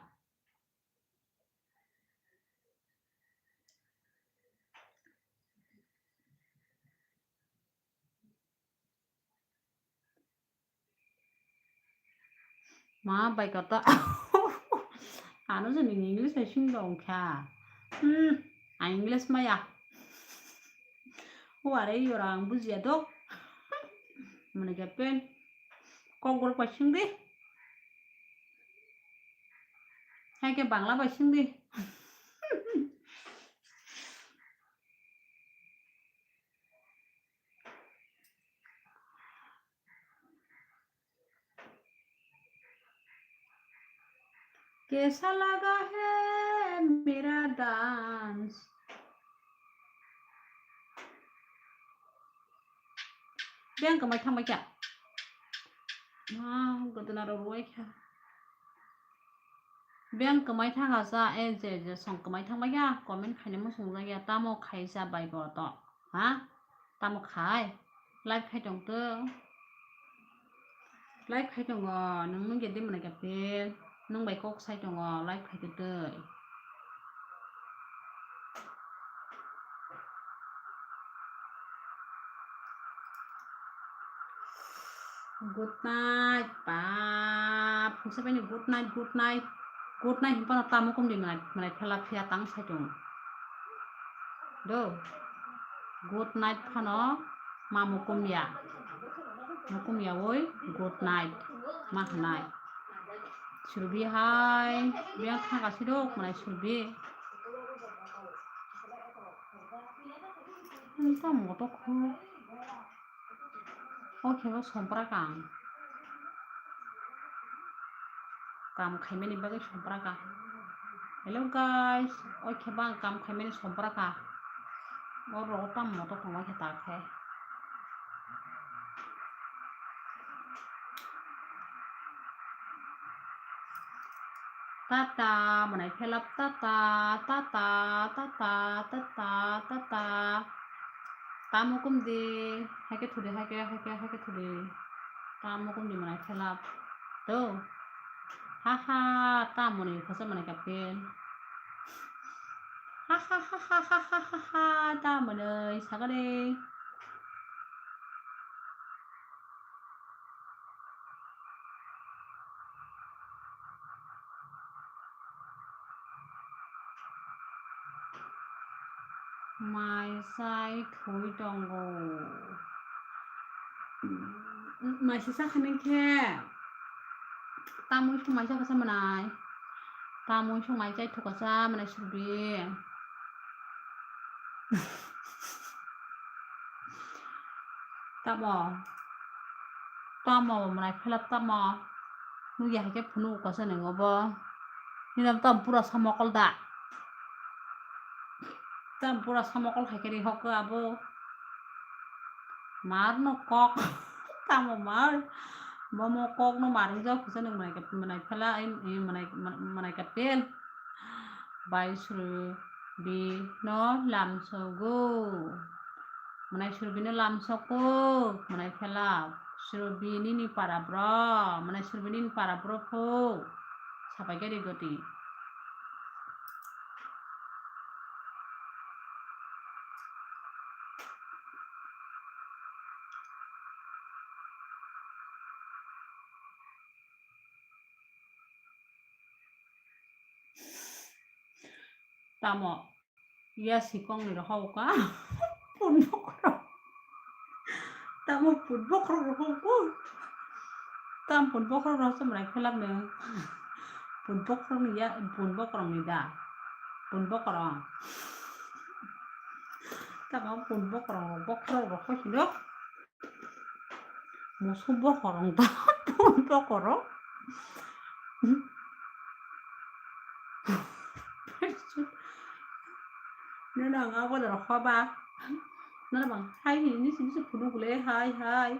Ma bai koto. Ano je nini English hai sing dong kha. Hmm, a English maya. Who are you ora ang bujiya do. Mane ke pen. Kokborok bai sing di. Hai ke Bangla bai sing di. Kaisa laga hai mera dance. Beng kwmai thangbai kha. Ma, godona rok rwai kha. Beng kwmai thangkha sa, e je je song kwmai thangbai kha, comment khaina muchung jakya, tamo khaisa bai bo to, ha? Tamo khai? Live khai tong to. Live khai tongo, nwng nungya de mwnai ka pe, nwng bai kok sai tongo, live khai tong twi. Good night, pap. Phungsa bai ni good night, good night. Good night hwn phano ta mukum di mwnai, mwnai phela phiya tang sai tongo. Do. Good night phano ma mukum ya. Mukum ya oi, good night ma hwnai. Surbi hai, biyang thangka sidok mwnai Surbi. Tamo to khu. O khe bo sompra ka ang. Kam khaimani bagwi sompra ka. Hello guys, o khe bo ang kam khaimani sompra ka. O rogo tamo to khongma khe ta khe. Tata, mwnai phelap tata, tata, tata, tata, tata. Tamo kumdi, haike thudi, haike, haike, haike thudi. Tamo kumdi mwnai phelap. To. Ha ha, tamo ni khasa mwnai kapin. Ha ha ha ha ha ha ha ha, tamo ni sagade. Mai chai thwi tongo. Mai se sakha nai khe. Tamwi sung mai chakha sa mwnai. Tamwi sung mai chai thukha sa mwnai Surbi. Tamo? Tamo mwnai phelap tamo? Nukya hai khe phunuk kasa nang obo. Nini tam pura samokol da. Tam pura samokol hai khe ri hok abo. Mar no kok. Tamo mar. Bomo kok no mar wngjak kasa nang mwnai ka, mwnai phela, ai, mwnai, mwnai ka pel. Bai Surbi no lamsogo. Mwnai Surbi no lamsoko. Mwnai phela Surbi nini para bro. Mwnai Surbi nini para bro pho. Sapai khe ri goti. Tamo ya sikong ni rohok ka. Pun bokhorok. Tamo pun bokhorok rohok ko. Tam pun bokhorok rohok samrai phelam ne. Pun bokhorok ni ya, pun bokhorok ni da. Pun bokhorok. Tamo pun bokhorok, bokhorok rohok sino. Musu bokorong ta pun bokorong. Nono ang abo doro khoba. Nono bang hai hini nisi nisi phunuk le hai hai.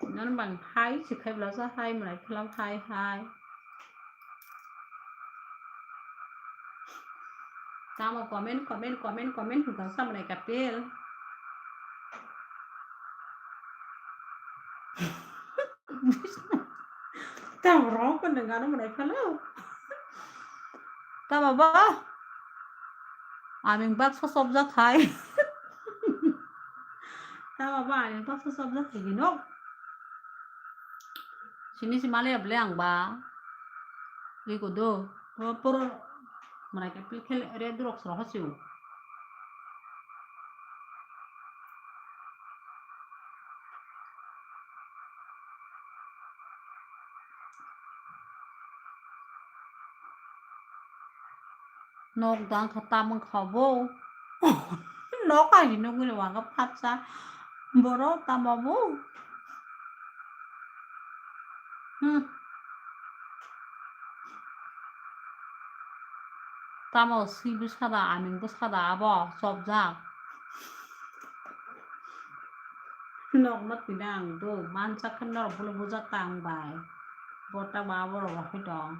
Nono bang hai si khai bwlasa hai mwnai phelam hai hai. Tamo comment, comment, comment, comment hwnkha sa mwnai kapil. Tamo rok ko nang ano mwnai phelo. Tamo ba? Aming baksa sobjak hai. Tamo ba aming baksa sobjak hai hino. Sini si male able ang ba. Iko do. Por mwnai kapil khel red rok sro hasiu. Nok dang kha tamung kha bo. Nok ai hinwi wngwi wanga phatsa. Boro tamo bo. Hmm. Tamo swi bwsada, aming bwsada abo chopjak. Nokno tini ang do mansak khe norok bono bujak ta ang bai. Bota ba borok rok hai tong.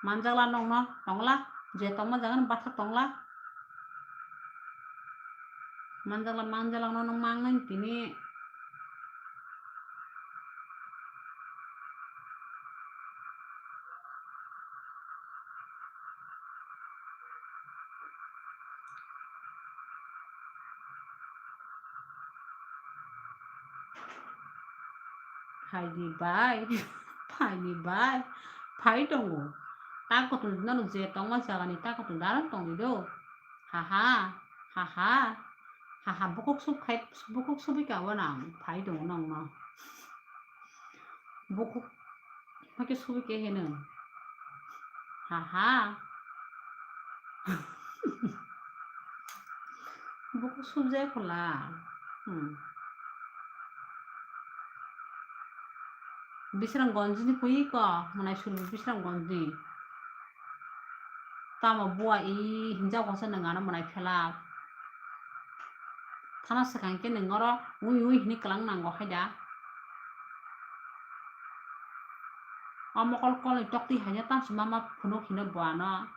Manjakla nokno tongla, je tongma jaga no bathak tongla. Manjakla, manjakla no nang mangnai tini. Phaidi bai, phaidi bai, phai tongo. Ta kotor nono je tongma jagani ta kotor daron tongdi do. Haha, haha, haha, bukuk sub khai, bukuk subi ka wana phai tongo nongno. Bukuk hake subi ke heno. Haha. Bukuk subjai phola. Hmm. Bisramganj ni pui ko, mwnai suru Bisramganj ni. Tamo bua i hinjak wasa nang ano mwnai phela. Thana swkang khe nang oro ui ui hinwi kwlang nango hai da. O mokol kolni tokti haino tang se mama phunuk hino bo ano.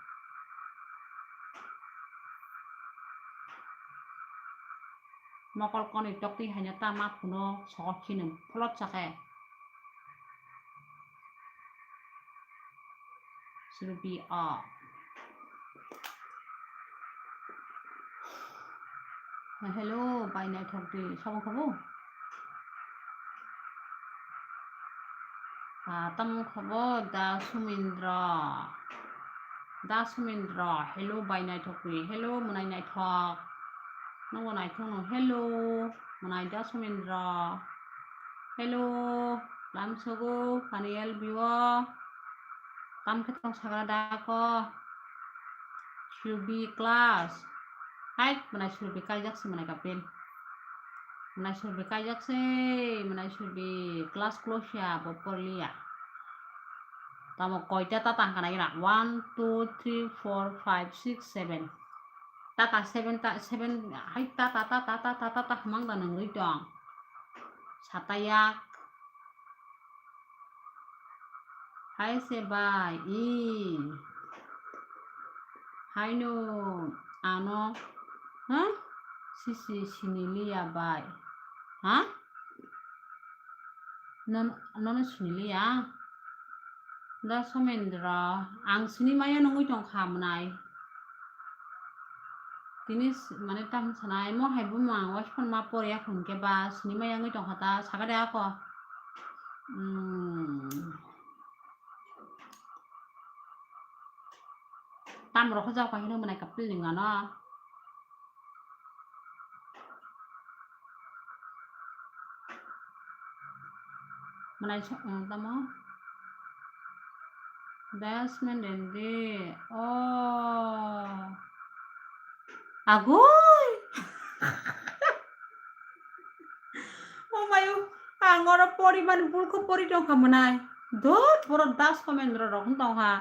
Mokol kolni tokti haino tang ma phunuk sohor kheno pholot sakhe. Suru bi a. Hello, bai naithok di, sabo khabu? Ah, tamo khabu, Da Sumindra. Da Sumindra, hello, bai naithok di. Hello, mwnai naithok. Nungbo naithok no, hello, mwnai Da Sumindra. Hello, lamsogo, Paniel biwo. Tam khe tong sagra da ko. Subi class. Hai, mwnai Subi kaijak se mwnai kapil. Mwnai Subi kaijak se, mwnai Subi class close ya, bo porliya. Tamo koita ta tang kana gina? One, two, three, four, five, six, seven. Tata seven ta, seven, hai tata, tata, tata, tata, hmang da nangwi tong. Satayak. Hai se bai, i. Haino ano, ha? Sisi siniliya bai. Ha? Non, nono siniliya? Da Somendra, ang sinimaya nungwi tongkha mwnai. Tini s-, mane tam sanai, mo hai bumung ang waisa phone ma pore ya phone khe ba sinimaya wngwi tongkha ta, sakade ako. Hmm. Tam rok hojak pai hino mwnai kapil ni ngano. Mwnai so-, eh, tamo? Dasmen Dendi. Oh. Agoi. Oh mayo, ang oro porimani bulkho pori tongkha mwnai. Dot, boro das comment rok tongkha.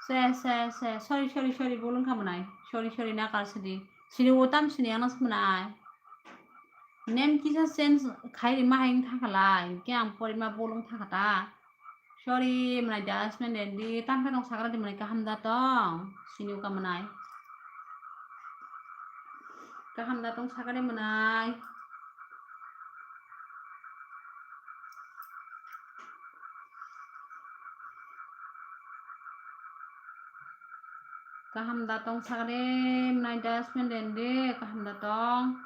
Se, se, se, sorry, sorry, sorry, bul wngkha mwnai. Sorry, sorry, nakar sidi. Sini utam sini ano se mwnai. Name kisa change khai rima hai wngkha khalai, hingke ang porima bul wngkha kha ta. Sorry, mwnai Dasmen Dendi, tam khe tong sakra di mwnai kaham da tong. Sini uka mwnai. Kaham da tong sakra di mwnai. Kaham da tong sakre, mwnai Dasmen Dendi, kaham da tong.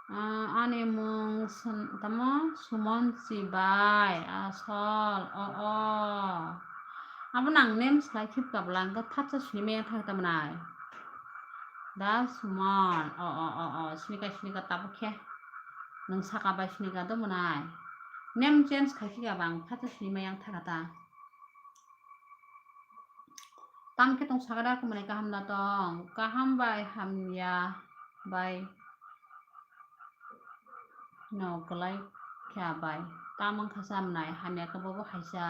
Ah, ani mung sun-, tamo Sumon Chibai, asol, o, o. Abo nang name slai khip kabla, ang khe phatsa sini maya thang tamo nai. Da Sumon, o, o, o, o, sinika, sinika, tabuk khe. Nung saka bai sinika do mwnai. Name change khai khika bang, phatsa sini maya thang ta. Tam khe tong sakra kumani kaham da tong, kaham bai hamya bai no kwlai kha bai. Tam wngkha sa mwnai, hamya khe bobo haisa.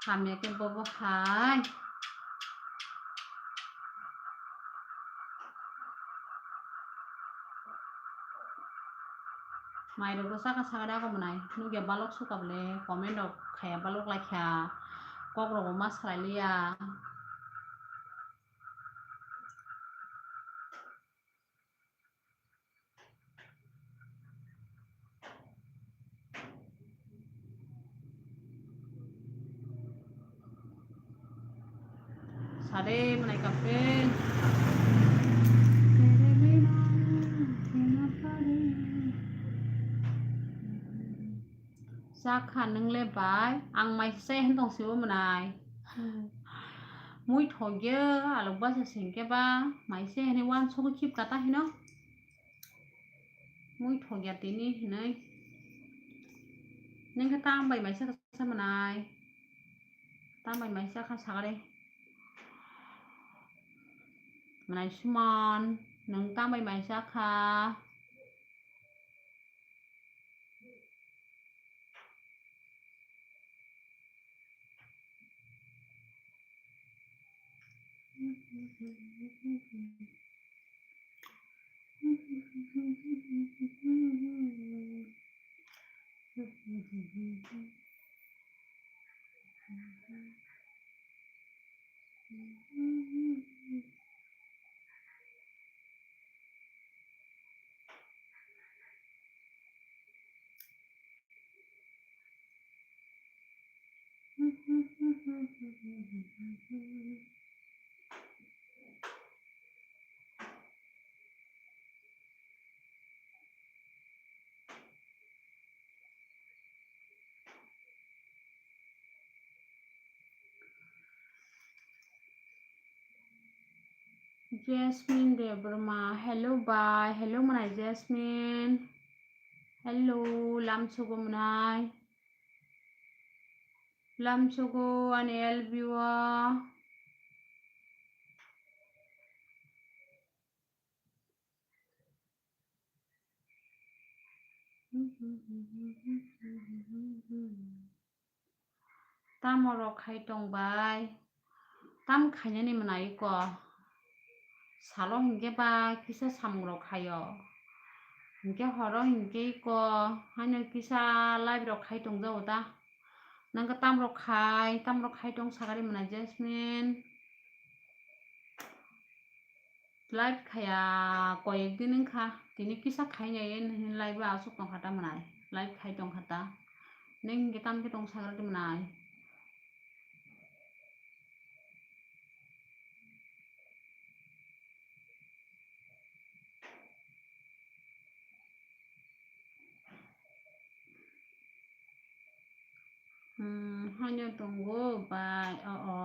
Hamya khe bobo hai. Mai rok saka saka da ko mwnai. Nugya balok suka bole, comment rok khaya balok lai kha. Kok rok bo ma salai liya. Sade mwnai kapel. Chakha nwngle bai, ang maisa se hwn tong sibo mwnai. Mui thokya, alok basa sengke ba, maisa hwnwi uansukgwi khip kata hino. Mui thokya tini hinwi. Nwng khe tam bai maisa kha sa mwnai. Tam bai maisa kha sagare. Mwnai Suman, nwng tam bai maisa kha. Jasmine Debbarma, hello bai, hello mwnai Jasmine. Hello, lamsogo mwnai. Lamsogo ani L B o. Tamo rok khai tong bai? Tam khainani mwnai ko? Salo hinkhe ba kisa samung rok khaio. Hinkhe horo hinkhe ko haino kisa live rok khai tong jago ta. Nang tam rok khai, tam rok khai tong sagari mwnai Jasmine. Live khaya koyek din wngkha, tini kisa khainai nini live o aswk tongkha ta mwnai, live khai tongkha ta, nini hinkhe tam khe tong sagra di mwnai. Hmm, haino tongo bai, o, o.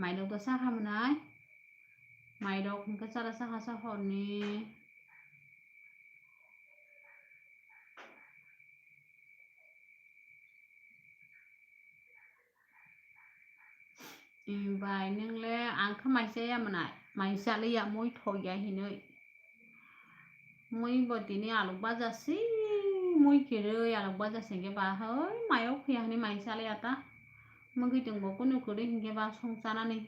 Mairok do sakha mwnai. Mairok hwnkhe chara sakha sa horni. Em, bai, nwng le ang khe mai cha ya mwnai, mai cha le ya, mui thok ya hinwi. Mui bo tini alok baja si, mui kwrwi alok baja se hwnkhe ba, hoi, mai o phiya hinwi mai cha le ya ta. Mui kiting bo kunu kwrwi hwnkhe ba song chanani.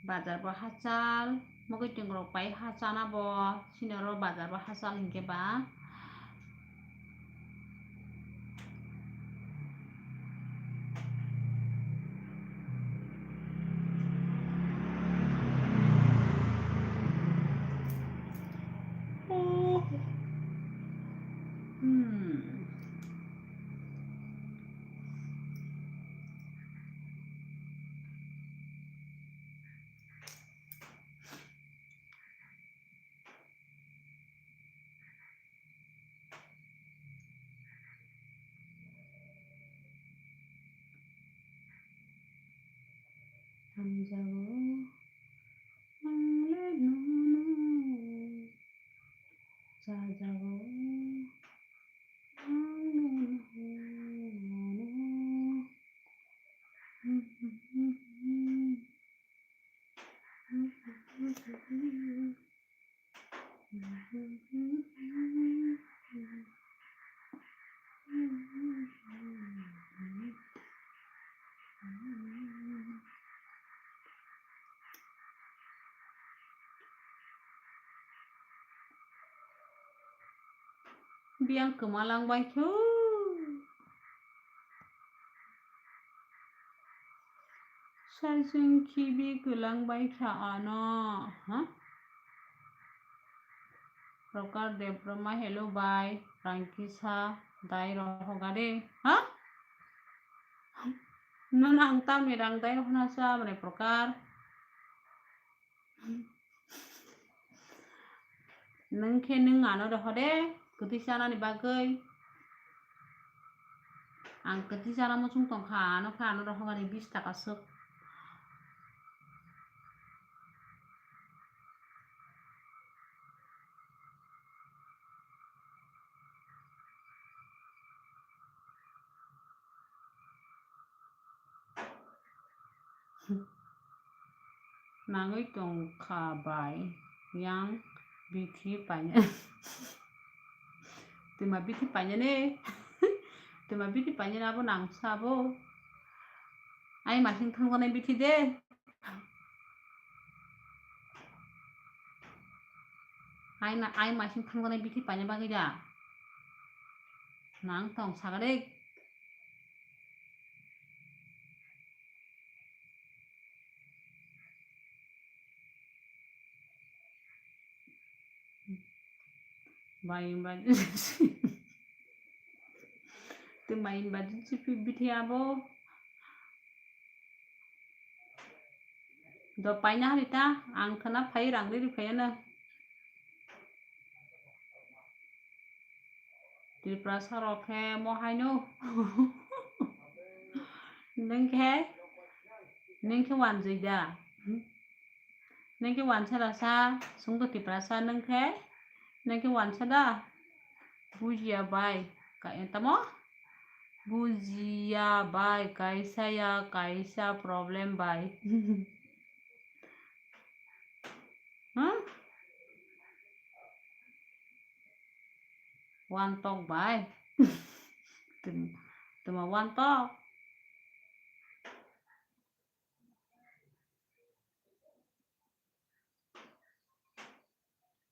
Bazar bo hachal, mui kiting rok pai ha chana bo, sini oro bazar bo hachal hwnkhe ba. Hmm. Hamjago, ang le nono chajago, ang le nono. Biyang kwma lang bai khe. Saichung khibi kwlang bai kha ano, ha? Prokar Debbarma, hello bai, rang kisa dai rohoga de, ha? Nung ang tamni rang dai rohna sa mane Prokar. Nwng khe nwng ano roho de, kwtwi chanani bagwi. Ang kwtwi chana muchung tong kha, ano khe ano rohormani bish taka swk. Nangwi tong kha bai yang bithi paina. Twma bithi paina ne. Twma bithi paina abo nang sabo. Ai masing thangkhanai bithi de. Ai na, ai masing thangkhanai bithi paina bagwi da. Nang tong sagade. Bai bai. Tei mai ba jinsi pi bithi abo. Do paina hari ta, ang khana phai rang ri phai na. Tiprasa rok khe mo haino. Nwng khe, nwng khe wanjwi da. Nwng khe wansa da sa, sungdo Tiprasa nwng khe, nwng khe wansa da. Bujiya bai, ka-, tamo? Bujiya bai, kaisa ya, kaisa problem bai. Hmm? One talk bai. Tum-, tuma one talk.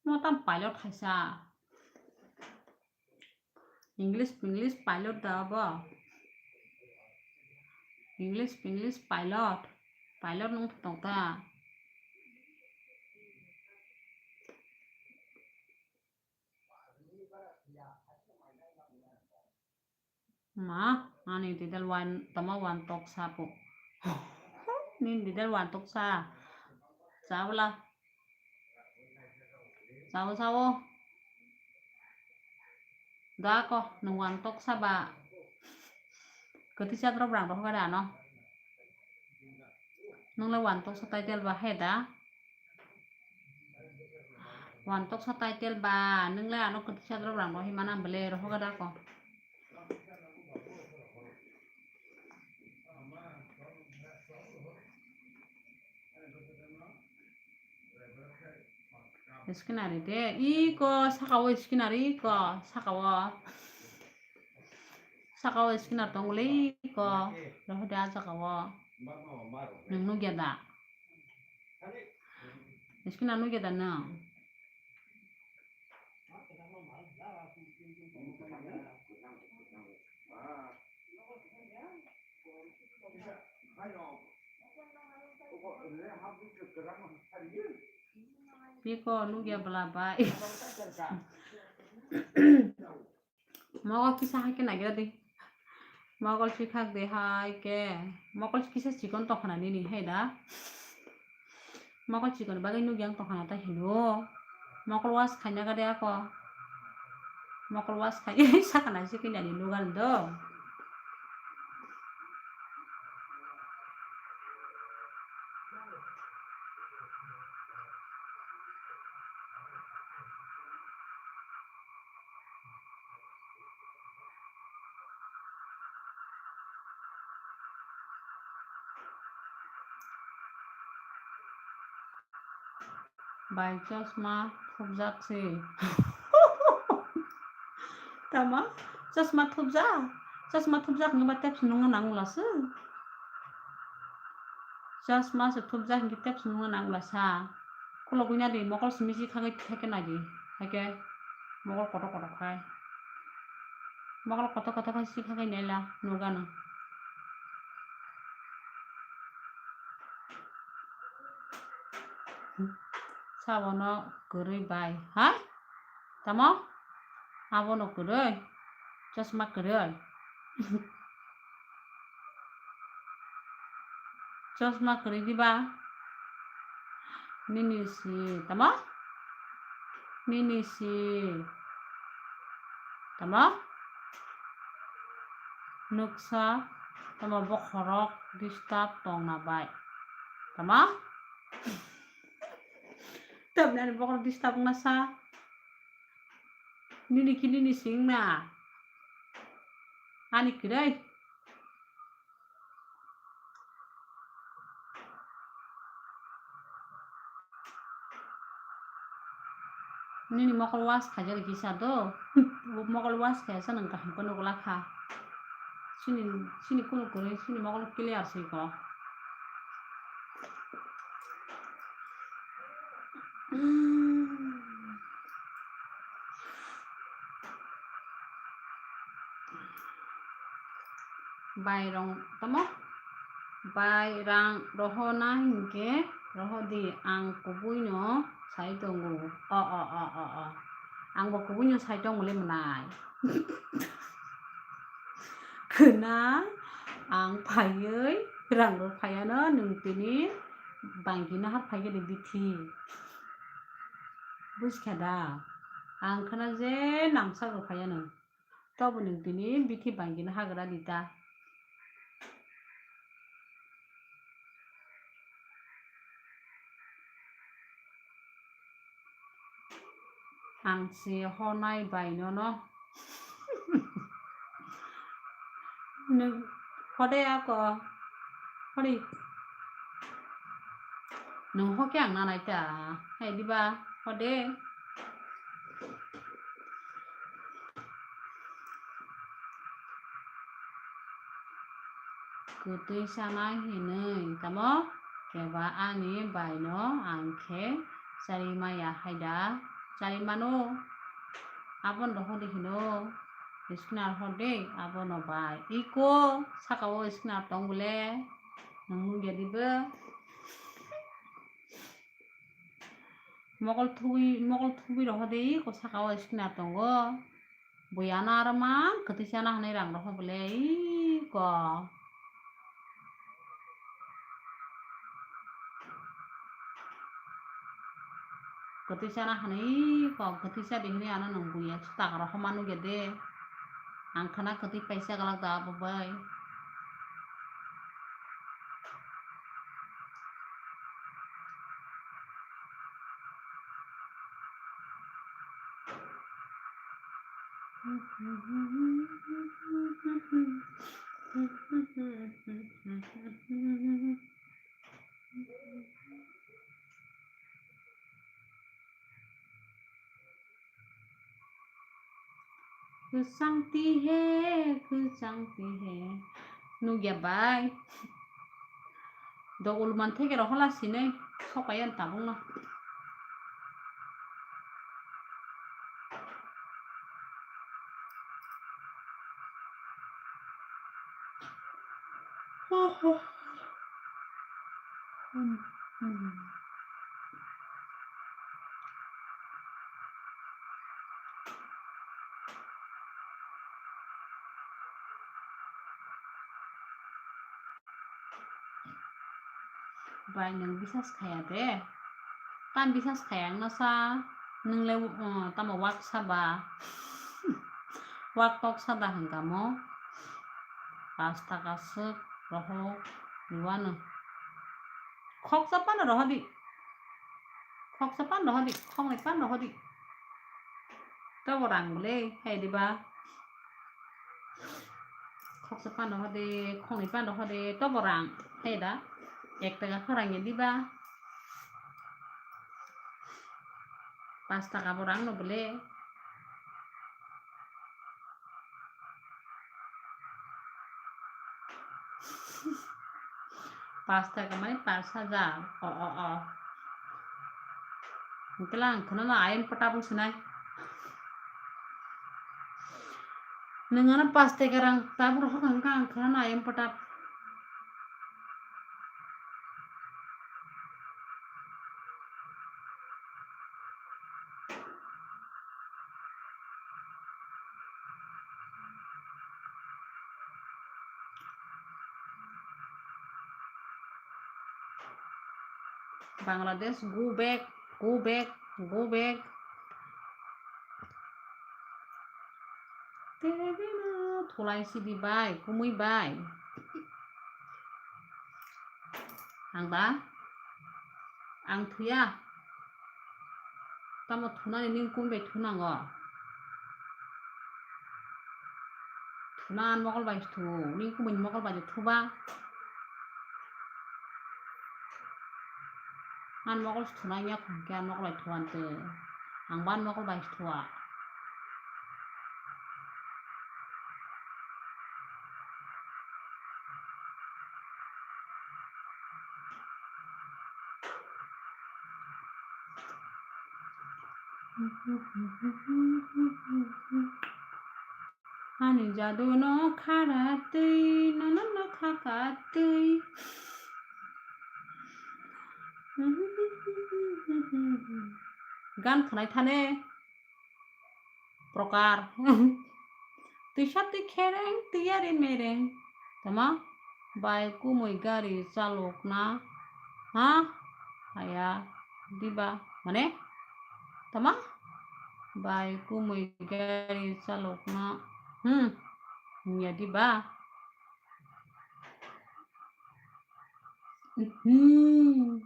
Mo tam pilot hai sa. English, English pilot da abo. English, English pilot. Pilot nung tong ta. Ma, ani didal wan, tama wan tok sapo. Nini didal wan tok sa. Sabla. Sao, sao. Da ko, nung wan tok saba. Kwtwi chadrap rang rohor gada ano. Nwngle wan toksa title ba hai da. Wan toksa title ba nwngle ano kwtwi chadrap rang rohi mana bele rohor gada ko. Scenery de, iko saka o scenery, iko saka o. Saka o scenery tongole, iko. Rohode a saka o. Nwng nugya da? Scenery nugya da nwng? Piko nugya bwla bai. Mogo kisa hai khe nagira di. Mokol si khak de hai khe. Mokol kisa chikon tokha na nini hai da. Mokol chikon bagwi nugya ang tokha na ta hino. Mokol was khaina gade ako. Mokol was khai sakana si kini ani nugan do. Bai chosma thupjak se. Tama? Chosma thupjak? Chosma thupjak hwnba tepsi nungna nangula se. Chosma se thupjak hwnkhe tepsi nungna nangula sa. Khulogwi nadi mokol simi si khagwi theke nadi. Haikhe mokol kotor kotor khai. Mokol kotor kotor khai si khagwi naila nugano. Sabono kwrwi bai, ha? Tamo? Abono kwrwi? Chosma kwrwi? Chosma kwrwi diba? Nini si, tamo? Nini si. Tamo? Nuksa, tamo bokhorok disturb tongna bai. Tamo? Tamni ani bokhorok disturb wngna sa. Nini ki nini singna. Ani kwrwi. Nini mokol was khaijak kisa do. Mokol was khaisa nwng kaham khe nukla kha. Chini, chini kunu kwrwi chini mokol clear se kho. Bai rong tamo? Bai rang rohona hinkhe rohodi, ang kubuino sai tongo. O, o, o, o, o. Angbo kubuino sai tongo le mwnai. Khwna ang phaiwi rang rw phaiano nwng tini bangkina har phaikhe de bithi. Buji kha da? Ang khwna je nangsak rw phaiano. Tobo nwng tini bithi bangkina hagra di ta. Ang se honai bai nono. Nwng hode ako. Hode. Nwng hoke ang nanai ta. Hai diba? Hode. Kwtwi sana hinwi tamo keba ani baino ang khe chari maya haida, chari mano. Abono hode hino, scenery hode abono bai. Iko saka o scenery tong bole, nwng nugya dibo. Mokol thubui, mokol thubui rok hode iko saka o scenery tongo. Bui ano aro mang kwtwi sana hinwi rang rokha bole iko. Kwtwi sana hinwi iko, kwtwi sa de hinwi ano nwng buya swtaka rokha ma nugya de. Ang khwna kwtwi paisa gwlak da abo bai. Kwchang ti he, kwchang ti he. Nukya bai. Dogol man theke rok hola sinai, sokai an tabuk no. Bai, nwng bisas khaya de? Tam bisas khaya wngno sa? Nwng le, uh, tamo wak saba? Wak tok sada hwnkha mo? Pas taka swk rohok, nuwano. Khoksa pano rohodi. Khoksa pano rohodi. Khoknwi pano rohodi. Tobo rang bwle, hai diba? Khoksa pano rohodi, khoknwi pano rohodi, tobo rang. Hai da? Ek taka khe rang ya diba? Pas taka bo rang no bwle. Pas taka mane pas hajar. O, o, o. Hwnkhe lang khwnano ayang pwtap wng sinai. Nwng ano pas taka rang tabuk rohor kha hwnkhe ang khwnano ayang pwtap. Bangladesh, go back, go back, go back. Tebena thulai sidi bai, kumui bai. Ang ba? Ang thuya. Tamo thunani nini kumui bai thunango. Thuna an mokol bai thu, nini kumui ni mokol bai de thuba. An mokol se thuna ya khum khe an mokol bai thuan twi. Ang ban mokol bai se thua. Ani jadu no khara twi, nono no khaka twi. Gan khwnai thane. Prokar. Twisa twi khereng, tiyari mereng. Tama? Bai kumui gari chalokna. Ha? Haya. Diba? Mane? Tama? Bai kumui gari chalokna. Hmm. Nya diba? Hmm.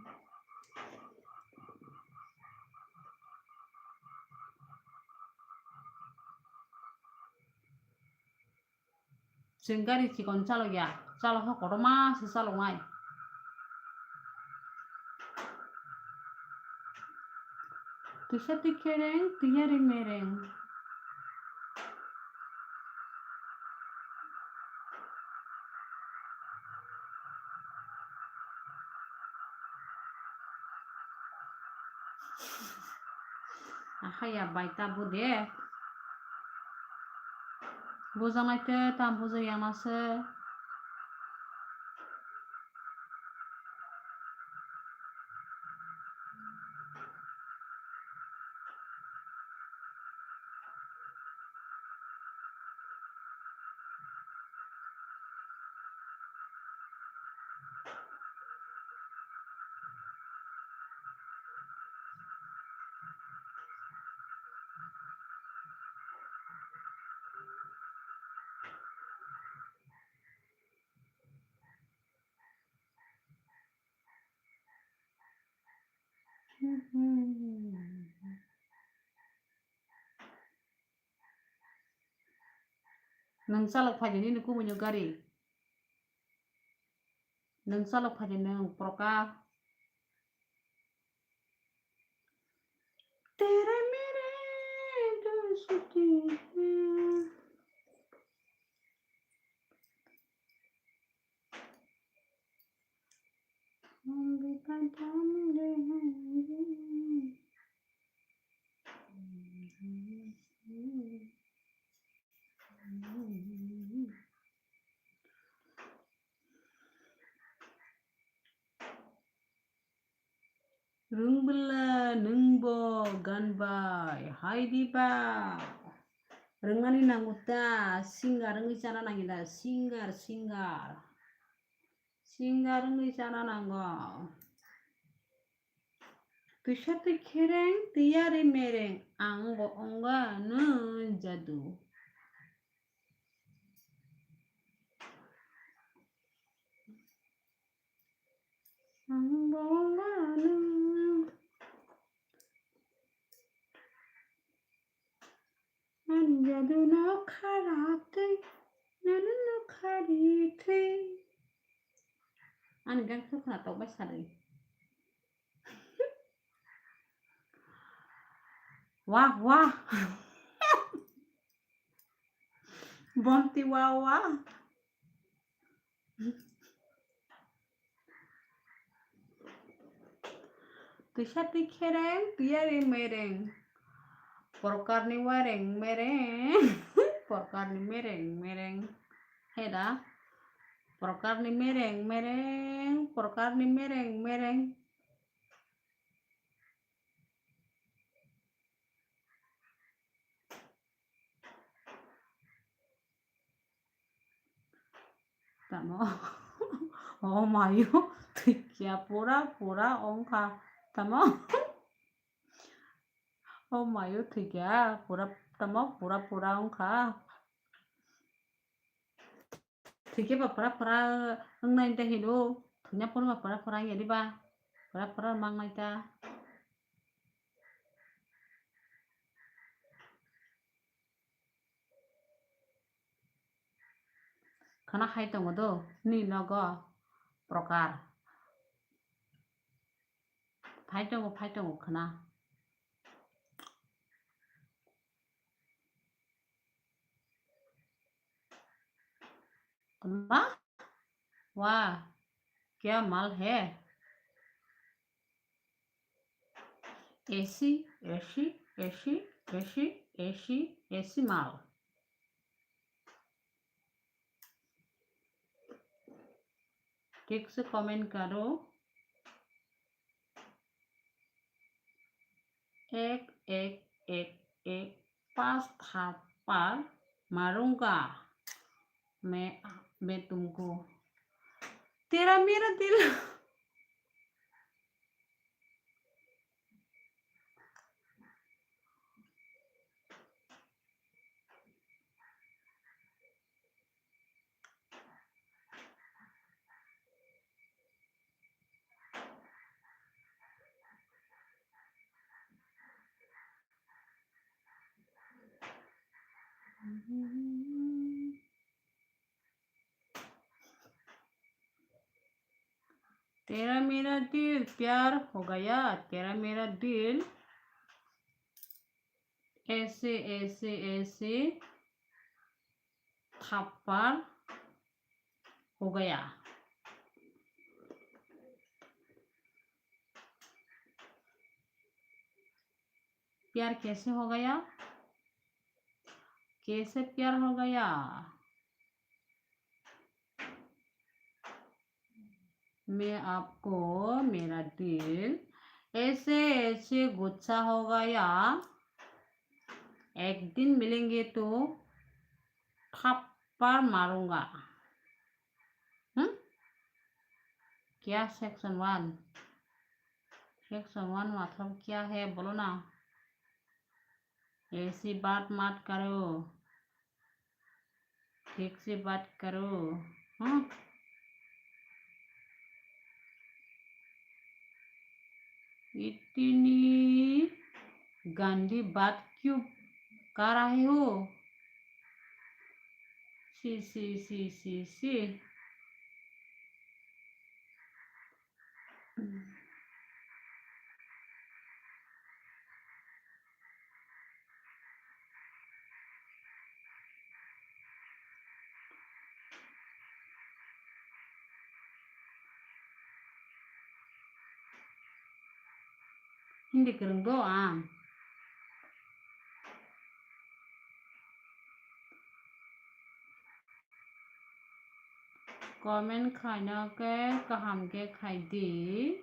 Chwng gari chikon chalokya, chalokha kotorma se chaloknai. Twisa twi khereng, tiyari mereng. Ahaya bai ta bude. Bujaknai te ta bujak ya na se. Nwng chalok phaidi nini kubuino gari. Nwng chalok phaidi nwng proka. Tere mere dosti hai. Rwng bwla nwng bo gan bai hai di ba? Rwngmani nango ta, singer wngwi chana nangi da, singer, singer. Singer wngwi chana nango. Twisa twi khereng, tiyari mereng, ang bo ongga nw jadu. Ang bo ongga nw. Ani jadu no khara twi, nanu no khari twi. Ani gan khe khna tok bai sadi. Wah, wah. Bonti wah, wah. Twisa twi khereng, tiyari mereng. Prokarni wareng mereng. Prokarni mereng mereng. Heda. Prokarni mereng mereng. Prokarni mereng mereng. Tamo. Oh mayo, thikya pura pura ongkha. Tamo. Oh mayo, thikya pura, tamo pura pura ongkha. Thikya ba pura pura wngnai de hino. Thikya pura ba pura pura wngya diba? Pura pura mangnai ta. Khana hai tongo do, ni nogo prokar. Phai tongo, phai tongo khana. Tama? Wah, kya mal hai? Esi, esi, esi, esi, esi, esi mal. ठीक से comment करो। एक, एक, एक, एक, पाँच थप्पड़ मारूंगा मैं, मैं तुमको। तेरा मेरा दिल। तेरा मेरा दिल प्यार हो गया, तेरा मेरा दिल ऐसे, ऐसे, ऐसे थप्पड़ हो गया। प्यार कैसे हो गया? कैसे प्यार हो गया? मैं आपको, मेरा दिल ऐसे, ऐसे गुस्सा हो गया, एक दिन मिलेंगे तो थप्पड़ मारूंगा। हम्म? क्या section one? Section one मतलब क्या है, बोलो ना। ऐसी बात मत करो, ठीक से बात करो। हाँ, इतनी गंदी बात क्यों कर रहे हो? Si, si, si, si, si. Hindi kwrwng do ang. Comment khaina khe kaham khe khai di.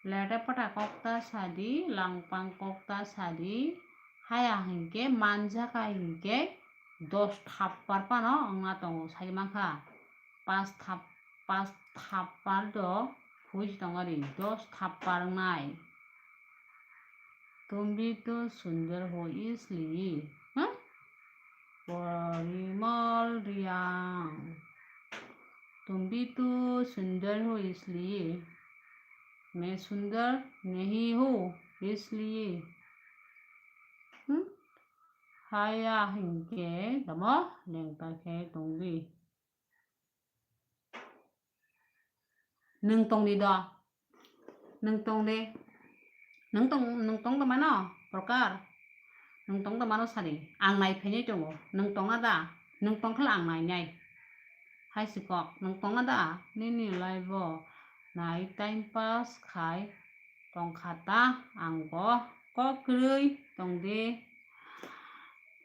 Leta pata kok ta sa di, langpang kok ta sa di. Haya hinkhe manjaka hinkhe dos thappar phano wngna tongo, sai mankha. Pas thap-, pas thappar do phuj tongo ri, dos thappar wngnai. तुम भी तो सुंदर हो इसलिए, हाँ? Porimal Reang. तुम भी तो सुंदर हो इसलिए, मैं सुंदर नहीं हूँ इसलिए। Hmm? Haya hinkhe tamo lengta khe tongdi. Nwng tongdi do. Nwng tongdi. Nwng tong, nwng tong tongmano, Prokar. Nwng tong tongmano sadi. Ang nai phainai tongo. Nwng tongna da? Nwng tongkhe ang nainai. Hai si kok, nwng tongna da? Nini live o nai time pass khai tongkha ta, ang bo kok kwrwi tongdi.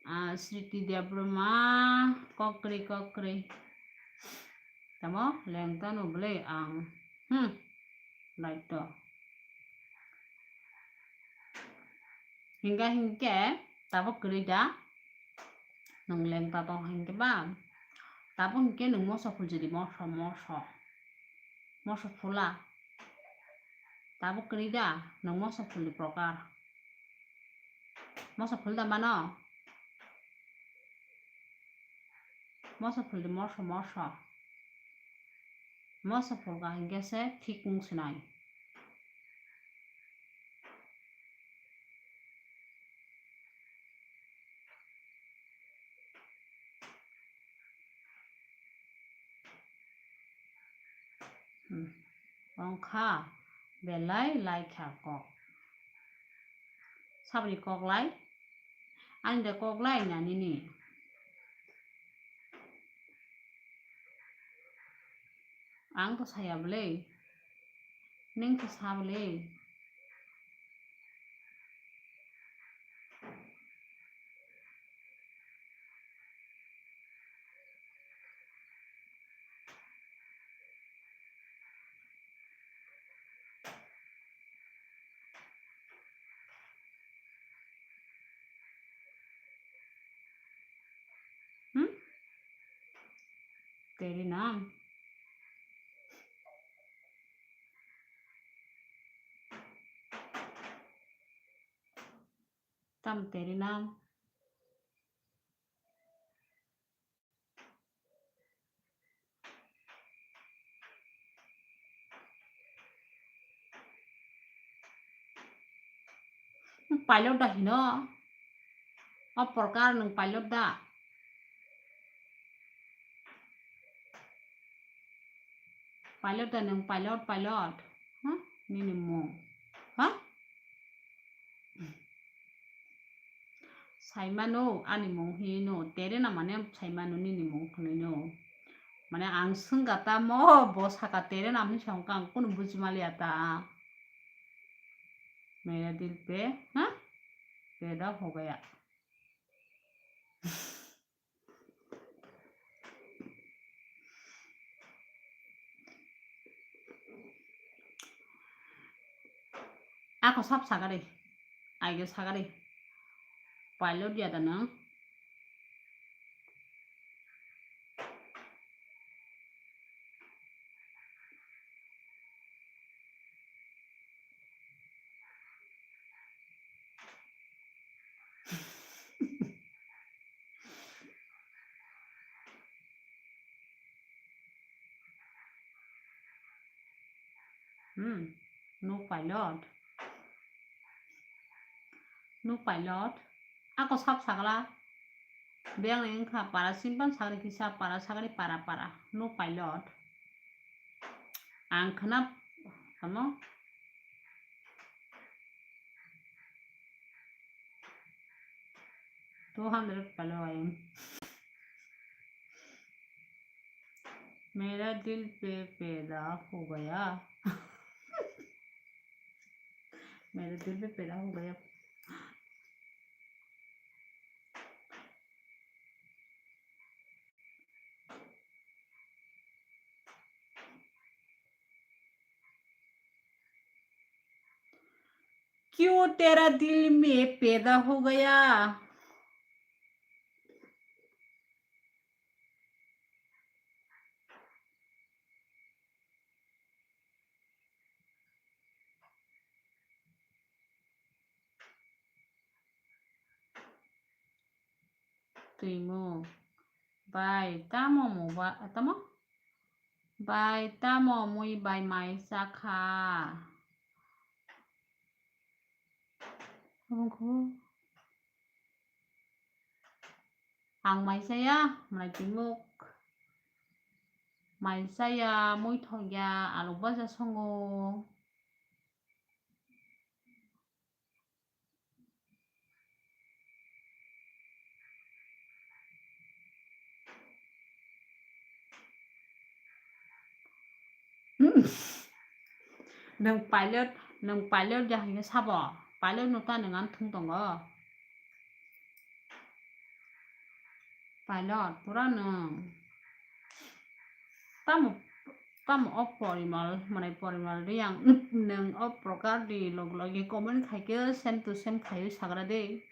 Ah, Sriti Debbarma, kok kwrwi, kok kwrwi. Tamo lengtano bwlwi ang. Hmm. Right to. Hingga hingke tabuk kwrwi da. Nwng lengta tong hingke ba. Tabuk hingke nwng moso phul jodi, moso, moso. Moso phula. Tabuk kwrwi da, nwng moso phulni Prokar. Moso phul da mano? Moso phul di, moso, moso. Moso phul ka hingke se thik wng sinai. Hmm. Wngkha belai laikha kok. Saboni kok lai? Ani de kok lai na nini? Ang to saya bwle. Neng to sa bwle. Hmm? Teri nam. Tam teri nam. Pilot da hino. O Prokar nwng pilot da. Pilot da nwng pilot, pilot. Ha? Nini mung. Ha? Saimano ani mung hino, tere na mane saimano nini mung hino. Mane ang sengka ta mo bo saka tere na hini songka ang kunu buji maliya ta. Mera dil pe, ha? Peda ho gaya. Ako sab sagari, aige sagari. Pilot ya da nang. Hmm, no pilot. No pilot. Ako sab sagala. Biyang ni wngkha para simpan sagri kisa para sagri para para. No pilot. Ang khna tamo. Two hundred palo ayang. मेरा दिल पे पैदा हो गया। मेरा दिल पे पैदा हो गया। क्यों तेरा दिल में पैदा हो गया? Twimo. Bai tamo mo ba tamo? Bai tamo mui bai mai sakha. Ang mai saya, mai tinguk. Mai saya, mui thok ya, alu baja songo. Hmm. Nwng pilot, nwng pilot ya hingke sabo. Pilot no ta nwng ang thung tongo. Pilot, pura nwng. Tamo, tamo o Porimal, mane Porimal Reang, nwng o Prokar ni log logi comment khaikhe same to same khaiwi sagra de.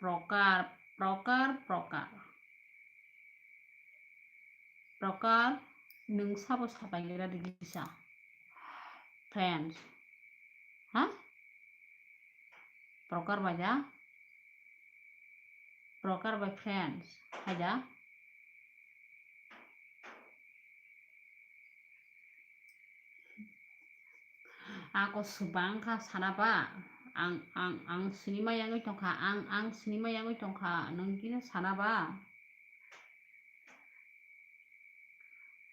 Prokar, Prokar, Prokar. Prokar, nwng sabo sapai gira di kisa. Friends. Ha? Prokar bai da? Prokar bai friends. Hai da? Ako subang kha sana ba. Ang, ang, ang sinima yangwi tongkha. Ang, ang sinima yangwi tongkha. Nwng kisa sana ba.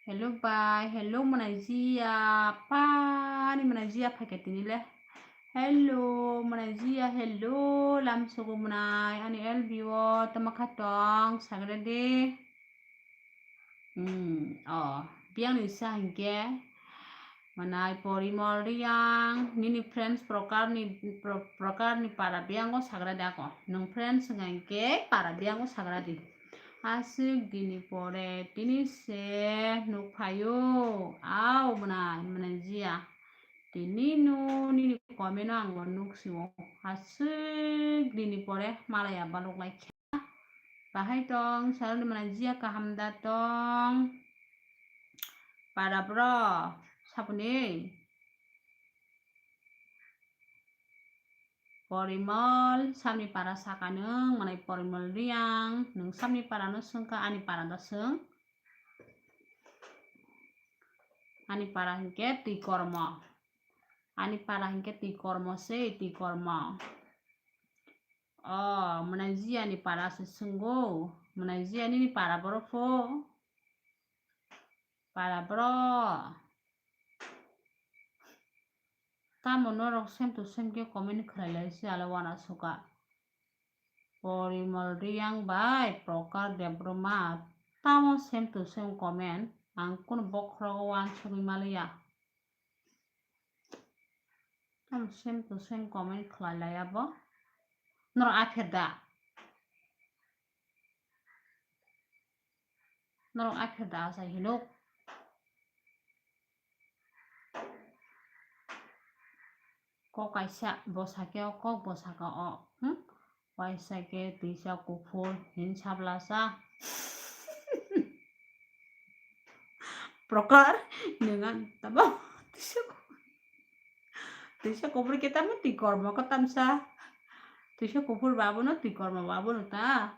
Hello bai, hello mwnai jiya, pani mwnai jiya phaikhe tini le. Hello mwnai jiya, hello lamsogo mwnai, ani L B o tamo kha tong sagra de. Hmm, oh, biyang ni sa hinkhe. Mwnai Porimol Riyang, nini friends Prokar ni, Pro-, Prokar ni para biyango sagra de ako. Nwng friends wngkha hinkhe para biyango sagra di. Aswk dini pore tini se nukphaio. Au mwnai, mwnai jiya. Tini no nini comment no ang bo nuksio. Aswk dini pore malaya balok lai kha. Bahai tong, saroni mwnai jiya kaham da tong. Para bro, sapuni. Porimol, samni para saka nwng, mwnai Porimol Riyang, nwng samni para no swngkha, ani para da swng. Ani para hinkhe twi kormo. Ani para hinkhe twi kormo se, twi kormo. O, mwnai jiya ni para se swnggo. Mwnai jiya nini para boro pho. Para bro. Tamo norok same to same khe comment khlai lai se ale wana suka. Porimol Riyang bai Prokar Debbarma. Tamo same to same comment. Ang kunu bokhorogo wansugwi maliya. Tamo same to same comment khlai lai abo. Norok apher da? Norok apher da asai hinuk. Kok kaisa bwsakhe o kok bwsakhe o, hmm? Waisa khe twisa kuphur hin sablasa. Prokar, nwng ang tamo twisa kuphur. Twisa kuphur khe tamo twi kormo khe tamsa. Twisa kuphur babono twi kormo babono ta.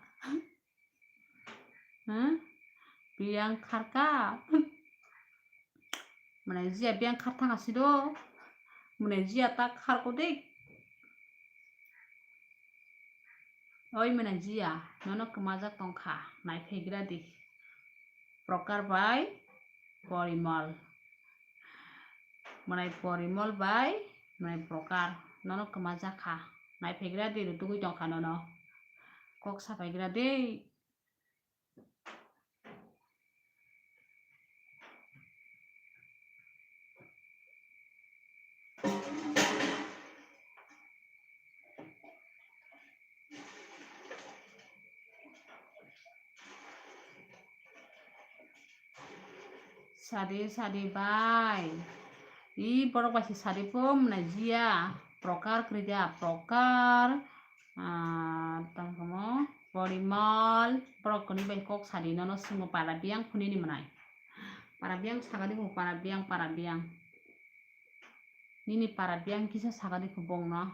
Hmm? Biyang kharka. Mwnai jiya biyang khar thang asi do. Mwnai jiya ta kharko de. Oi mwnai jiya, nono kwmajak tongkha, naiphaigra di. Prokar bai Porimol. Mwnai Porimol bai mwnai Prokar, nono kwmajak kha. Naiphaigra di, rutugwi tongkha nono. Kok sapaigra di. Sadi, sadi bai. I borok bai se sadi po mwnai jiya. Prokar kwrwi da, Prokar. Ah, tang tamo Porimol. Borok kwnwi bai kok sadi nono swngo para biyang phunini mwnai. Para biyang sagadi kho, para biyang, para biyang. Nini para biyang kisa sagadi kho bongno.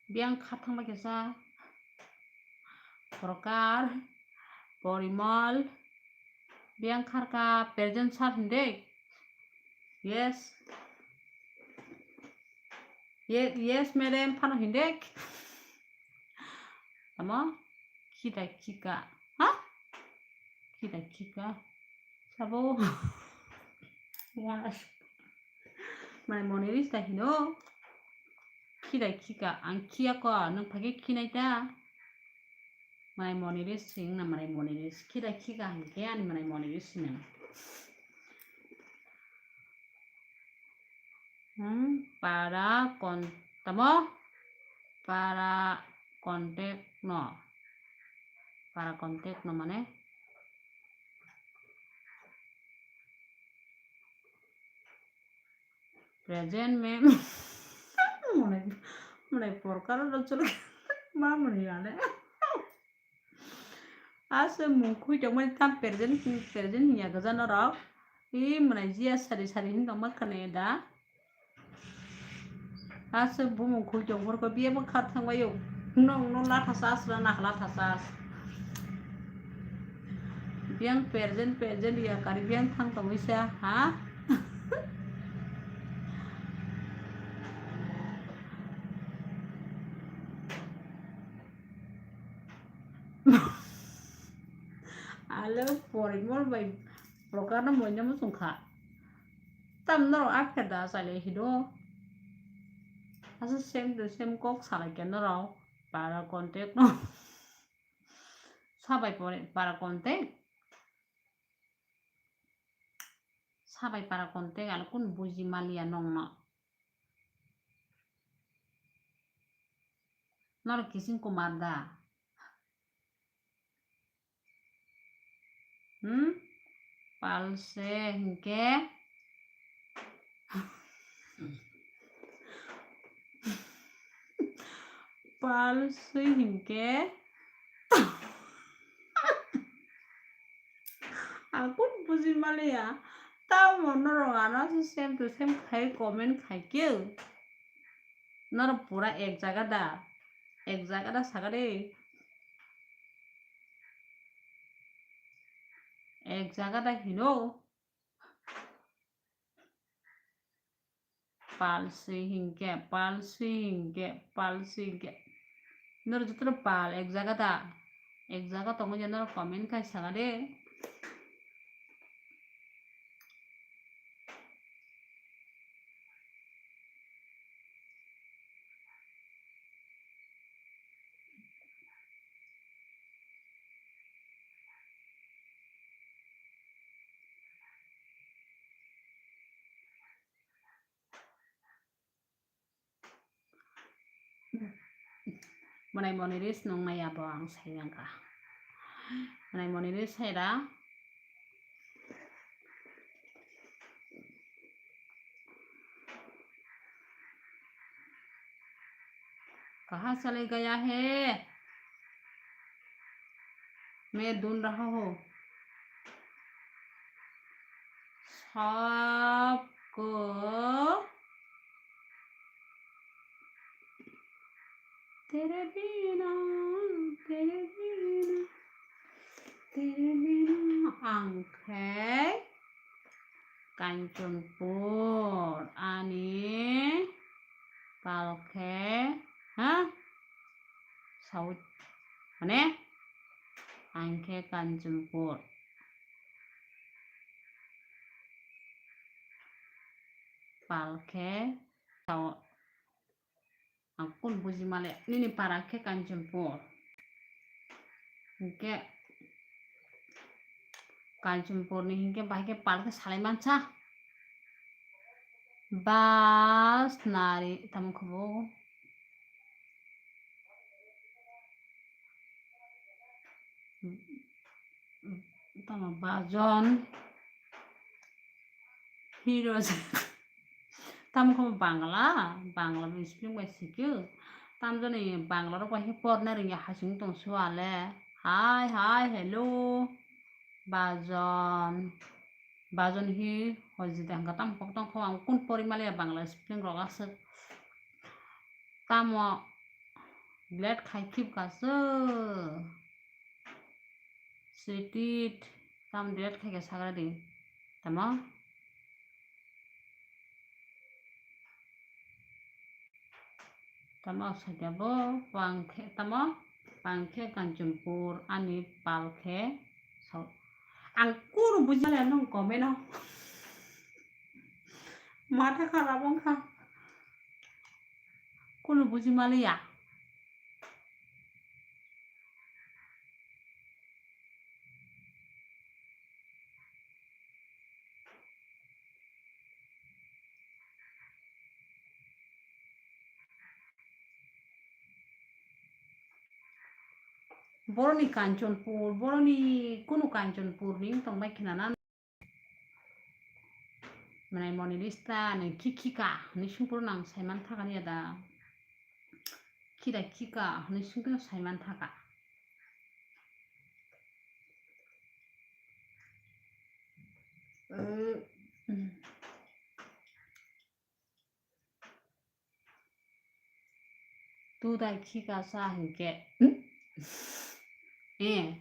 Biyang kha thangma kisa. Prokar, Porimol, biyang kharka present sir hinde. Yes. Ye-, yes, madam, phano hinde. Tamo? Khidai khika. Ha? Khidai khika. Sabo. Yes. Mwnai Moniris ta hino. Khidai khika. Ang khiya ko. Nwng phage khinai ta. Mwnai Moniris sing na mwnai Moniris. Khidai khika hingke ani mwnai Moniris sing. Hmm, para kon-, tamo? Para contact no. Para contact no mane? Present mem. Mwnai, mwnai porkar ro cholo. Ma mwnai ale. Ase mung khui tongmani tam present, present hinya gajano rok. I mwnai jiya sari sari hin tongma khane da. Ase bumung khui tong phor ko biya bo kha thang bayo. Nong no la thasa asra na la thasa as. Biyang present present ya kari biyang thang tongwi sa ha. Alo, Porimol bai Prokar no moina muchung kha. Tam norok apher da chale hido. Asa same to same kok salai khe norok para contact no. Sabai pore para contact. Sabai para contact alo kun buji maliya nongno. Norok kiching kumar da. Hmm? Palse hingke. Palse hingke. Akun buji maliya. Tamo norok ano se same to same khai comment khai khe. Norok pura ek jaga da. Ek jaga da saka de. Ek jaga da hino. Palsi hingke, palsi hingke, palsi hingke. Nor joto pal ek jaga da. Ek jaga tongo je nor comment kai saka de. Mwnai moniris nung maya bo ang sai yang kha. Mwnai moniris sai da. कहाँ चले गया है? मैं ढूंढ रहा हूँ। सबको तेरे बिना, तेरे बिना, तेरे बिना. Ang khe Kanchanpur, ani pal khe, ha? South, mane, ang khe Kanchanpur. Pal khe, South. Ang kun buji male, nini para khe Kanchanpur. Hinkhe Kanchanpur ni hinkhe bahai khe pal khe salai mansa. Bas nari tamo khe bo. Tamo bajon. Hero. Tamo khe Bangla, Bangla bai speaking bai sikhe. Tamjani Bangla rok bai khe porna rwngya hasing tong suale. Hi, hi, hello. Bajon. Bajon hi hojida hwnkha tamo kok tong kho ang kun pori maliya Bangla speaking rok aswk. Tamo delete khai khibka se. Setit. Tamo delete khai khe sagra di. Tamo? Tamo sakya bo pang khe, tamo pang khe Kanchanpur ani pal khe so. Ang kunu buji maliya nung comment o. Matha kharap wngkha. Kunu buji maliya. Boroni Kanchanpur, boroni kunu Kanchanpur ni wng tongbai khna na. Mwnai Monalisa ta nung khi khika hinui sungphuru nang saiman thaka niya da. Khida khika hinui sungphuru saiman thaka. Tudai khika sa hinkhe. Hmm? Eh.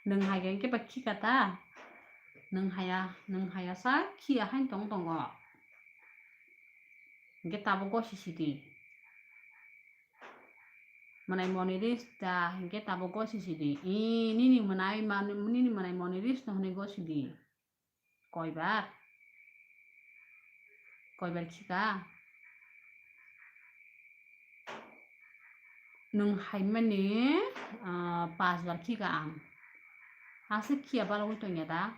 Nung hai hinkhe ba khika ta? Nung haya, nung haya sa khiya hain tong tongo. Hinkhe tabuk gosi sidi. Mwnai Monalisa ta hinkhe tabuk gosi sidi. I, nini mwnai man-, nini mwnai Monalisa no hinui gosi di. Koibar? Koibar khika? Nung haimani, ah, pas bar khika ang. Aswk khiya balogwi tongya da?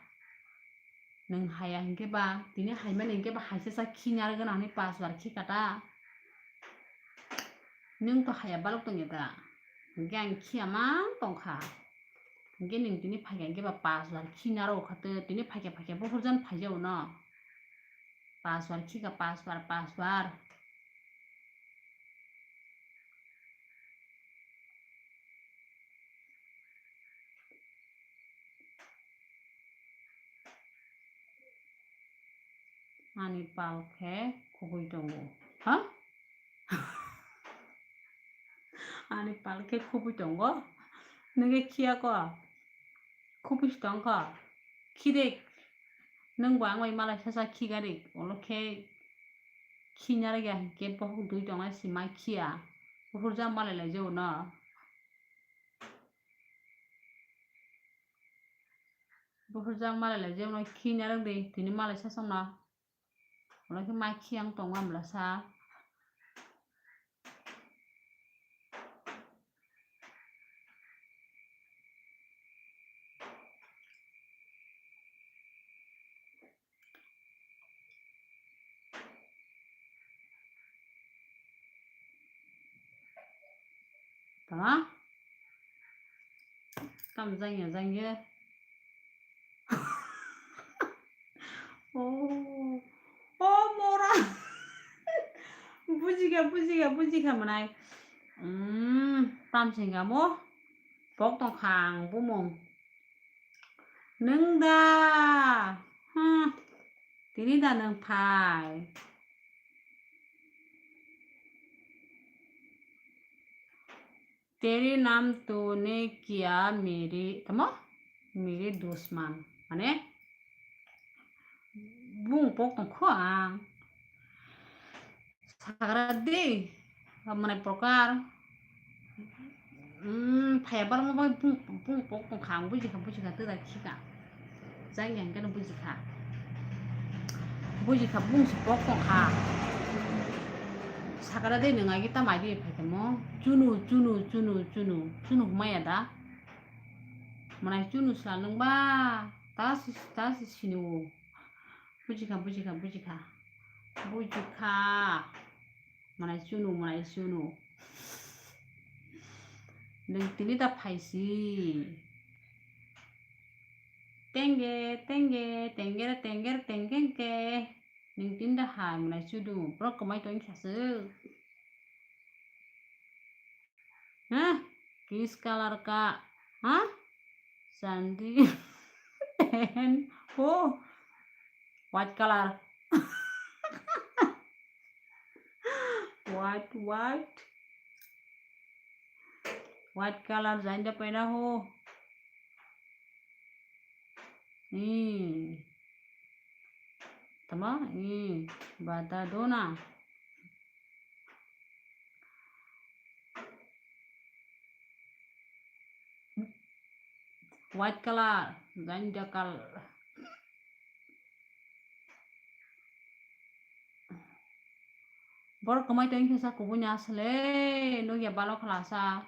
Nung haya hinkhe ba, tini haimani hinkhe ba haisa sa khina rwgwna hinui pas bar khika ta? Nung to haya balok tongya da? Hinkhe ang khiya mang tongkha. Hinkhe nung tini phaikha hinkhe ba pas bar khina rw kha tei tini phaikha phaikha buphurjan phaijao no. Pas bar khika, pas bar, pas bar. Ani pal khe khugui tongo. Ha? Ani pal khe khubui tongo. Nungkhe khiya ko. Khubui si tongkho. Khidik. Nung bo ang bai malai sasa khigarik. Olo khe khina rwgya hinkhe bohok dui tongnai si mai khiya. Buphurjak malai lai jao no. Buphurjak malai lai jao no khina rwgdi. Tini malai sasa no. Olo khe mai khiyang tongma mlasa. Tama? Tam jangya jangya. Oh, oh, mora. Buji Bujikha, bujikha, bujikha mwnai. Hmm, tamsingkha mo. Pok tongkha ang bumung. Nwng da? Hmm. Tini da nwng phai? तेरे नाम तूने किया मेरे, tamo? मेरे दुश्मन. Mane, bung pok tongkho ang. Sagra de, mane prokar. Hmm, phaya bar mo bai bung, bung pok tongkha ang, bujikha, bujikha, tida khika. Jang yang keno bujikha. Bujikha, bung se pok tongkha. Sagra de nwng agi ta mai de phai tamo. Chunu, chunu, chunu, chunu. Chunu humaya da. Mwnai chunu sal nwng ba. Ta si, ta si sini o. Bujikha, bujikha, bujikha. Bujikha. Mwnai chunu, mwnai chunu. Nwng tini da phaisi. Tenge, tenge, tengere, tengere, tengkengke. Nwng tini da hai mwnai chudu. Borok kwmai tongkha se. Ha? Kiss color ka. Ha? Sandi. Ten. Oh. White color. White, white. White color janda paina ho. Hmm. Tama? Hmm. Bata dona. White color, ganja color. Borok kwmai tong khe sa kubui ni aswk le, nukya balok khlasa.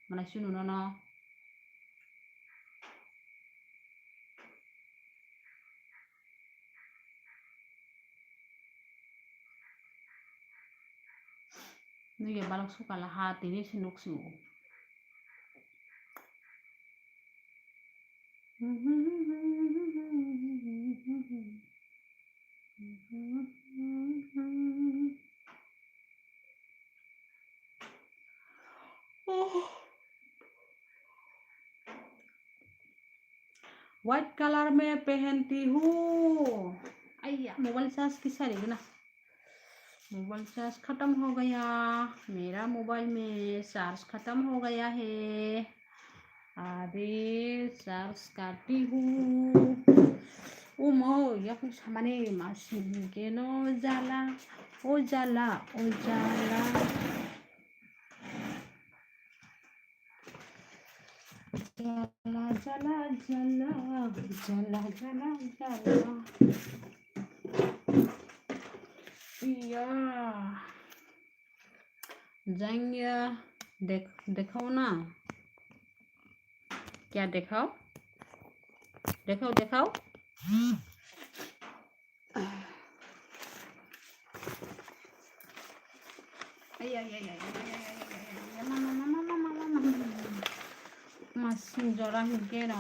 Mane sunu nono. Nukya balok sukala ha tini se nuk si o. White color में पहनती हूँ। अय्या, mobile charge की सारी ना। Mobile charge खत्म हो गया। मेरा मोबाइल में चार्ज खत्म हो गया है। अभी चार्ज करती हूँ। Umo, yakung samani masing keno jala, o jala, o jala. Jala, jala, jala, jala, jala, jala. Iya. Jangya dek-, dekhao na. Kya dekhao? Dekhao, dekhao. Ay, ay, ay, ay. Masing jora hinkhe no,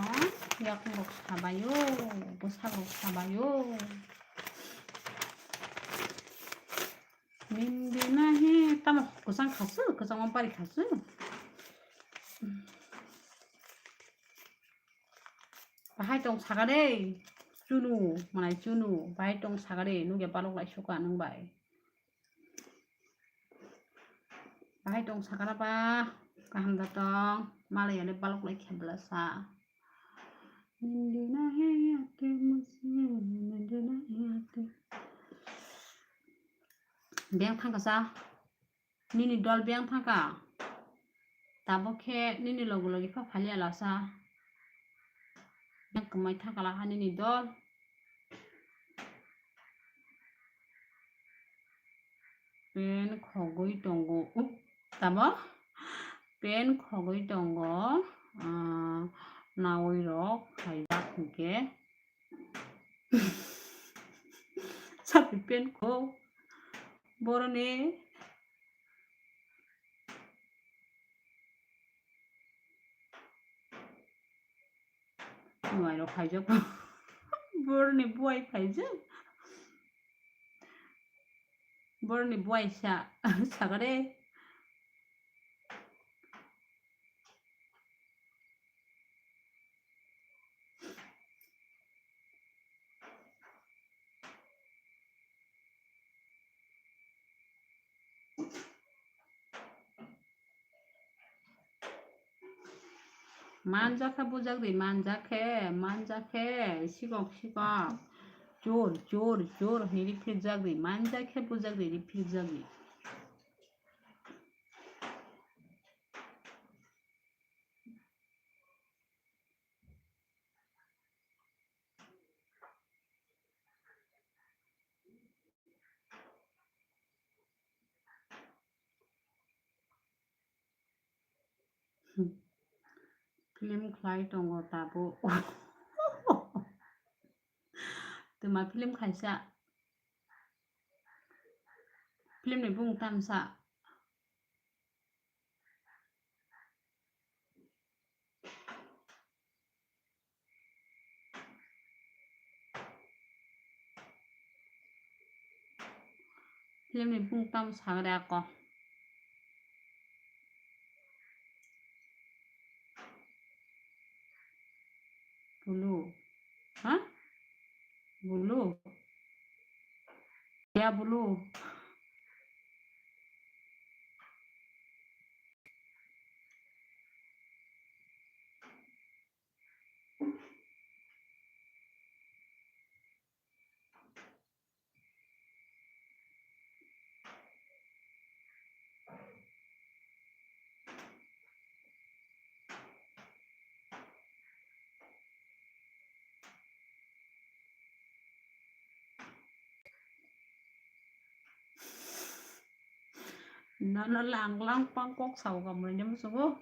yakung rok sabayo, bwsak rok sabayo. Nindi nahi, tamo kwchang khasu, kwchang bari khasu. Bahai tong saka de, chunu, manai chunu, bahai tong saka de, nukya balok lai suka nung bai. Bahai tong sakara ba, kaham da tong, malai yale balok lai khebla sa. Nindi nahi ate musi, nindi nahi ate. Beng thangka sa. Nini dol beng thangka. Tabok khe nini logi logi pha phali alasa. Beng kwmai thangka laha nini dol. Pen khogwi tongo. Uh, tamo? Pen khogwi tongo. Ah, nawi rok khaijak hinkhe. Sapi pen kho. Boroni. Buai rok khaijak. Boroni buai khaijak. Borni buaisa sakare. Manjakhe bujakdi, manjakhe, manjakhe, sikok, sikok. Chur, chur, chur, hwnwi riphirjakdi, manjakhe bujakdi, riphirjakdi. Film khlai tongo tabuk. Twma film khaisa. Film ni bung tamsa. Film ni bung tamo sagre ako. Bulu. Ha? Bulu. Ya bulu. Nono lang lang pang kok sao ka mui nemu sugo.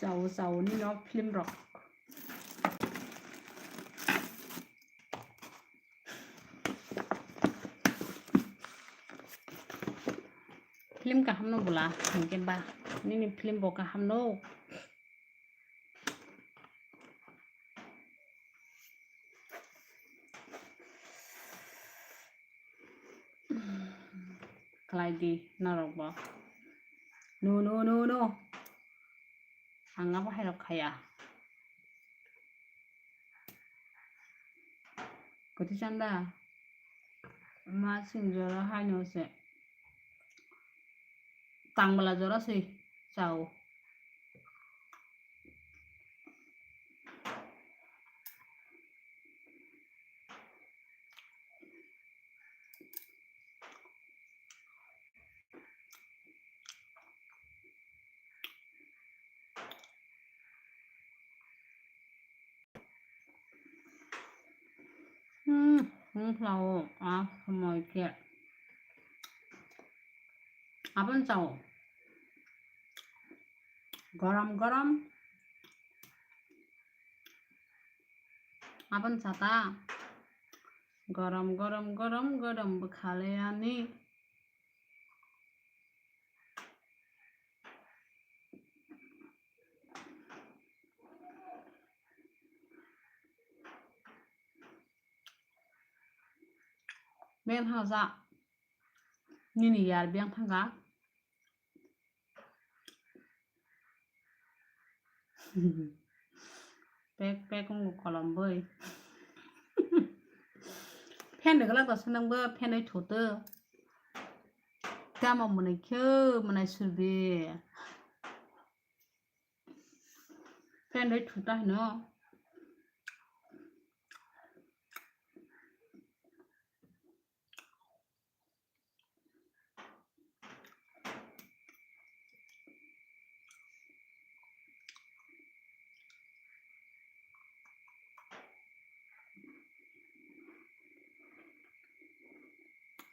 Sao sao ni no film rok. Film kaham no bula, hingke ba, nini film bo kaham no. Khlai di norok bo. No, no, no, no. Ang abo hai rok khaya. Kwtwi chanda. Ma sing jora hai no se. Tang bwla jora se chao. Hmm, wngkha o, a, hamoi khe. Aboni chao. Gorom, gorom. Aboni chata. Gorom, gorom, gorom, gorom bwkha le ani. Beng thangsa. Nini yar beng thangka. Pek pek wngkha kolom boi. Fan rwgwlak da swnangbo fan oi thoto. Tamo mwnai khe mwnai surbi. Fan oi thota hino.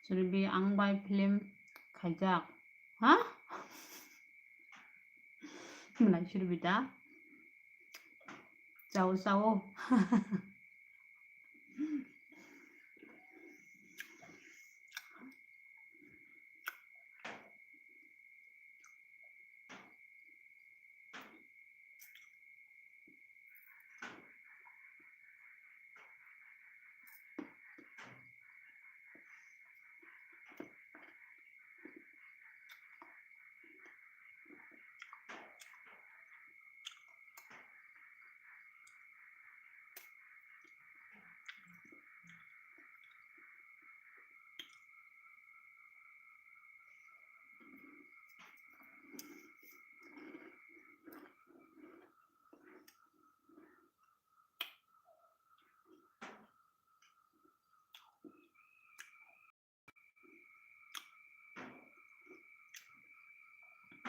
Surbi ang bai film khaijak. Ha? Mwnai Surbi da. Chao, chao.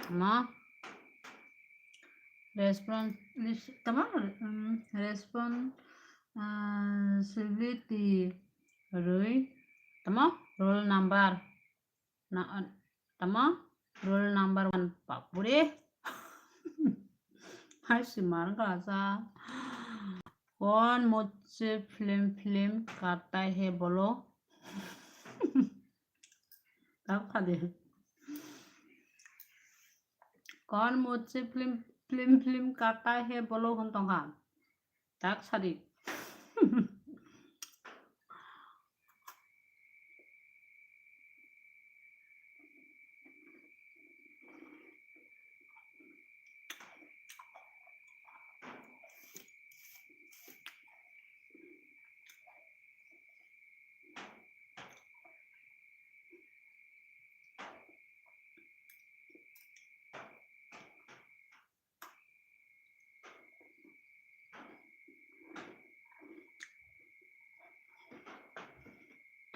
Tamo? Response, tamo? Um, responsibility rwi. Tamo? Roll number. Na, tamo? Roll number one. Papure. Hai si mar ka sa. कौन मुझसे film film करता है बोलो? Tamo kha de. कौन मुझसे film film film करता है बोलो hwn tongkha. Tak sadi.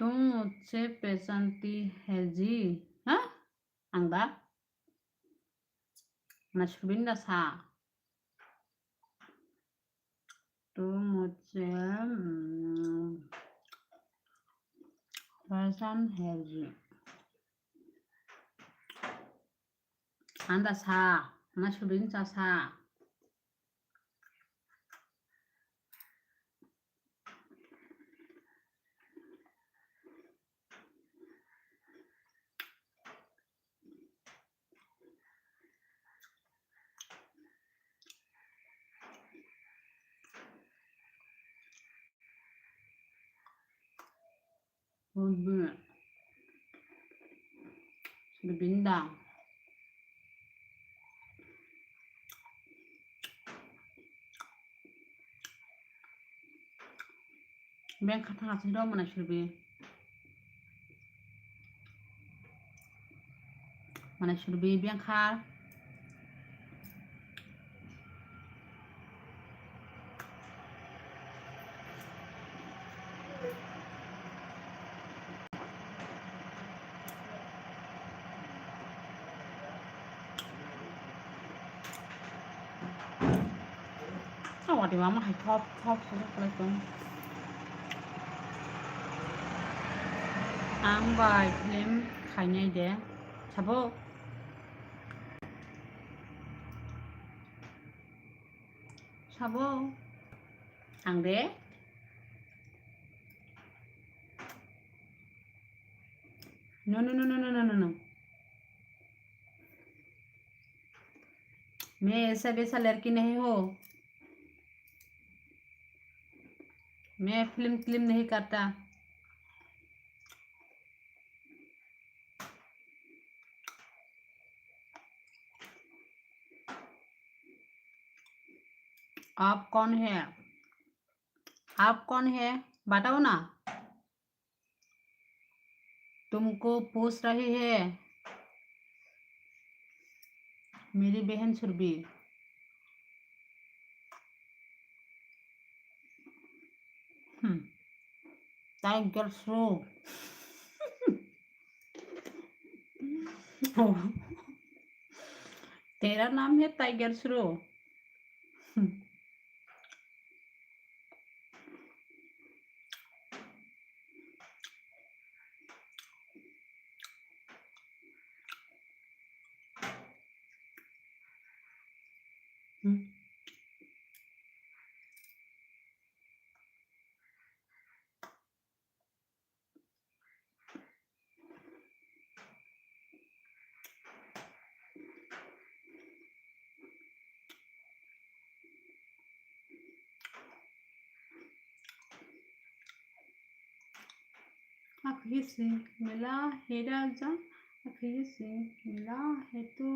तुम मुझसे पहचानती है जी? Ha? Ang da? Mana Surbin da sa? तुम मुझसे, um, पहचान है जी. Ang da sa, na Surbin cha sa. Surbin da. Beng kha thang asing do mana Surbin. Mana Surbin beng kha. Aw, adi mama hai thop thop thop khlai tong. Ang bai film khainai de. Sabo. Sabo. Ang de. No, no, no, no. मैं ऐसा वैसा लड़की नहीं हूँ। मैं film film नहीं करता। आप कौन है? आप कौन है? बताओ ना। तुमको पूछ रही है मेरी बहन सुरभि। Hmm. Tiger Shroff. तेरा नाम है Tiger Shroff. Hmm. Akhe se mela hera ja, akhe se mela hetu.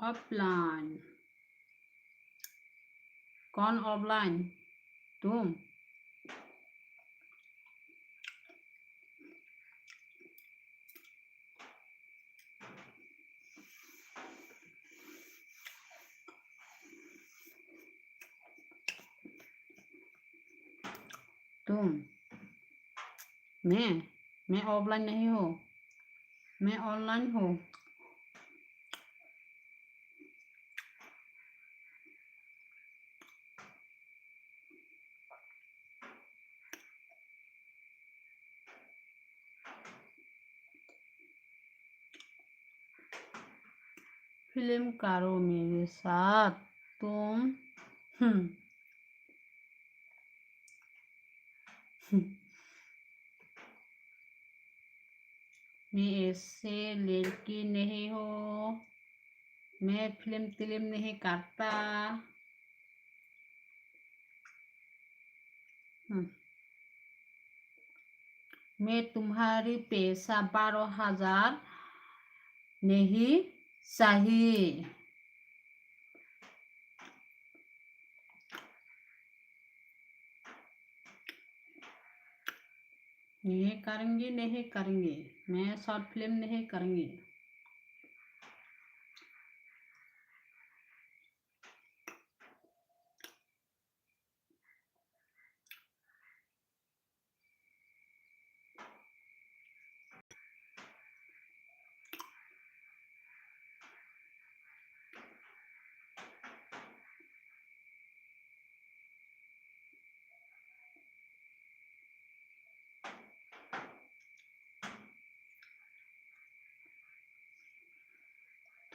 Offline. कौन offline? तुम। तुम, मैं, मैं ऑफलाइन नहीं हूँ, मैं ऑनलाइन हूँ। फिल्म करो मेरे साथ तुम। हम्म। मैं ऐसे लड़की नहीं हूँ, मैं फिल्म तिल्म नहीं करता। हम्म। मैं तुम्हारी पैसा बारह हजार नहीं चाहिए। नहीं करेंगे, नहीं करेंगे। मैं शॉर्ट फिल्म नहीं करेंगे।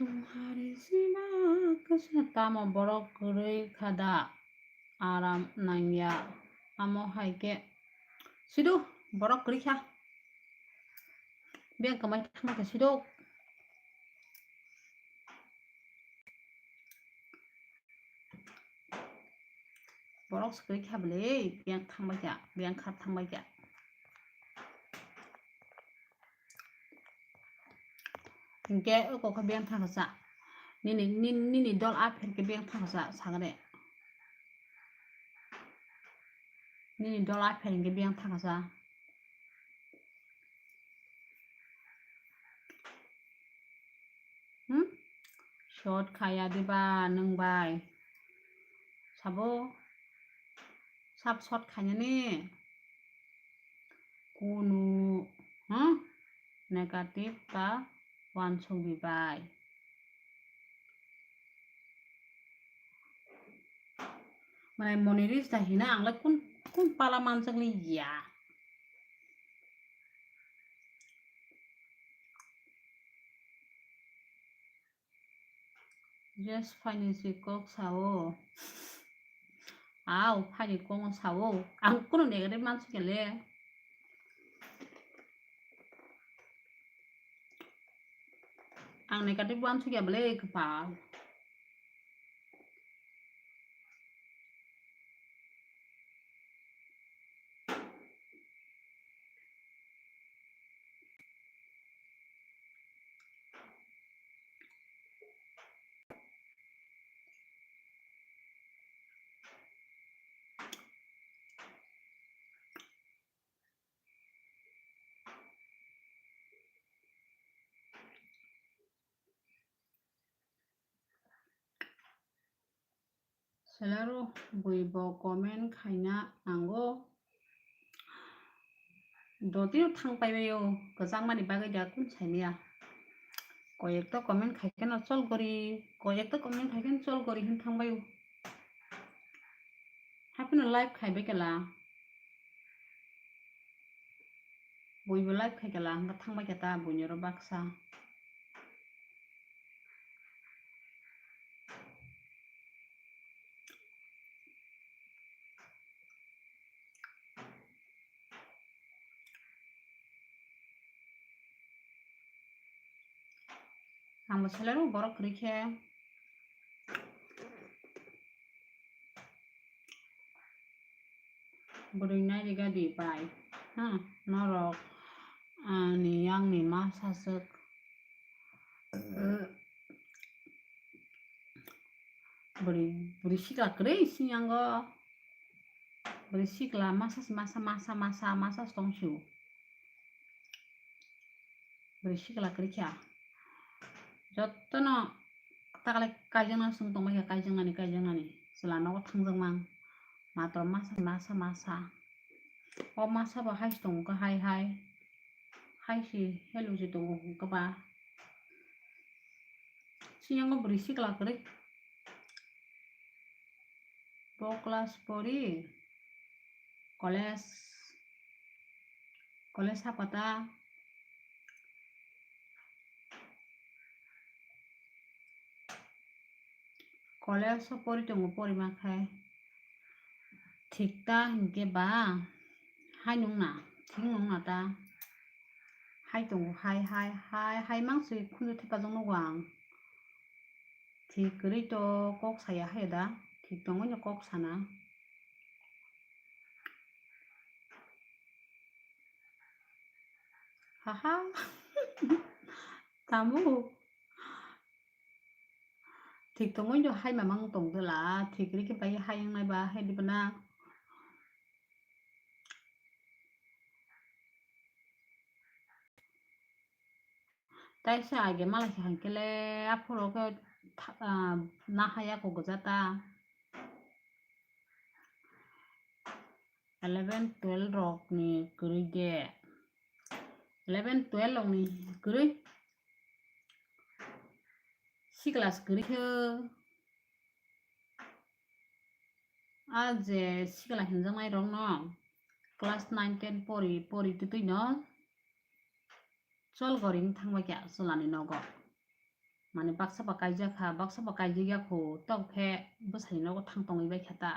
Tumhari siwa kwchwng tamo borok kwrwi kha da, aram nangya. Amo hai khe sido borok kwrwi kha. Beng kwmai thangma khe sido. Borok se kwrwi kha bwle, biyang thangbai kha, biyang kha thangbai kha. Hinkhe oko khe biyang thangsa. Nini, nini, nini dol apher khe biyang thangsa, sagre. Nini dol apher hinkhe biyang thangsa. Hmm? Short khaya diba nwng bai? Sabo? Sab short khainani? Kunu, huh? Negative ta uansuk dibai. Mane moni ris da hina ang le kun, kun pala manjak ni ya. Just phaini si kok sao. Au, phaini kok sao. Ang kuno negative manjak le. Ang negative uansuk ya bwle kwpal. Selaro bui bo comment khaina nango. Dotino thang paibaio, kwchangmani bagwi da kun saimaya. Koyekta comment khaikhe no chol gori, koyekta comment khaikhe no chol gori hin thangbaio. Haphino live khaibai kela. Buibo live khai kela, hwnba thangbai khe ta buini oro baksa. Ang bo selero borok kwrwi khe. Bwrwi nairwgadi bai. Ha, norok ani yangni masa swk. Bwrwi, bwrwi sikla kwrwi sini yango. Bwrwi sikla masa, masa, masa, masa, masa tong sio. Bwrwi sikla kwrwi kha. Jotono takle kaijakna swng tongbai kha, kaijaknani, kaijaknani. Chwla nogo thangjak mang. Matro masa, masa, masa. O masa ba hai se tongo kha hai hai. Hai se hello se tongo hwnkhe ba. Siyang o bwrwi sikla kwrwi. Bo class pori. College. College hapata. College o pori tongo, porima khe thik ta hinkhe ba hai nungna, thik nungna ta hai tongo, hai, hai, hai, hai manswi khunju thepajak nugo ang. Thik kwrwi to kok saya hai da, thik tongwi no kok sana. Haha. Tamo. Thik tongwi no hai mamang tong dela, thik rikhe bai hai wngnai ba hai diba na. Taisa age mala se hangkele aphuru khe tha-, ah, nahaya kok gojata. Eleven twelve rok ni kwrwi de. Eleven twelve rok ni kwrwi. Sikla se kwrwi khe. A je sikla hinjaknai rok no class nine ten pori, pori twtwi no chol gori wng thang bai kha chwla ni nogo. Mane baksa ba kaijak kha, baksa ba kaijak ya kho, tok khe bwsai ni nogo thang tongwi bai kha ta.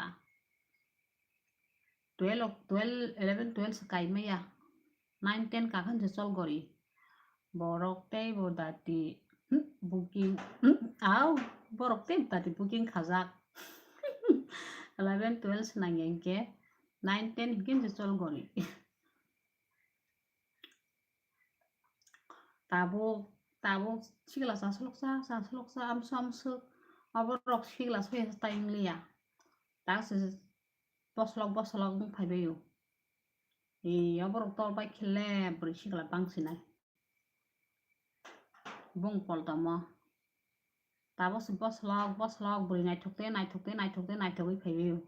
Twelve, twelve, eleven, twelve se kai maya. Nine ten kakhan se chol gori. Borok tei bo dati, hmm, booking, hmm, au, borok tei dati booking khajak. Eleven, twelve se nangya hinkhe, nine ten hinkhe se chol gori. Tabuk, tabuk sikla chasloksa, chasloksa, amswk, amswk, oborok sikla soya tai wngliya. Takse boslok, boslok wng phaibaio. Ee, oborok tol bai khele bwrwi sikla bangsinai. Bung poltomo. Tabukse boslok, boslok, bwrwi naithok tei, naithok tei, naithok tei, naithogwi phaibaio.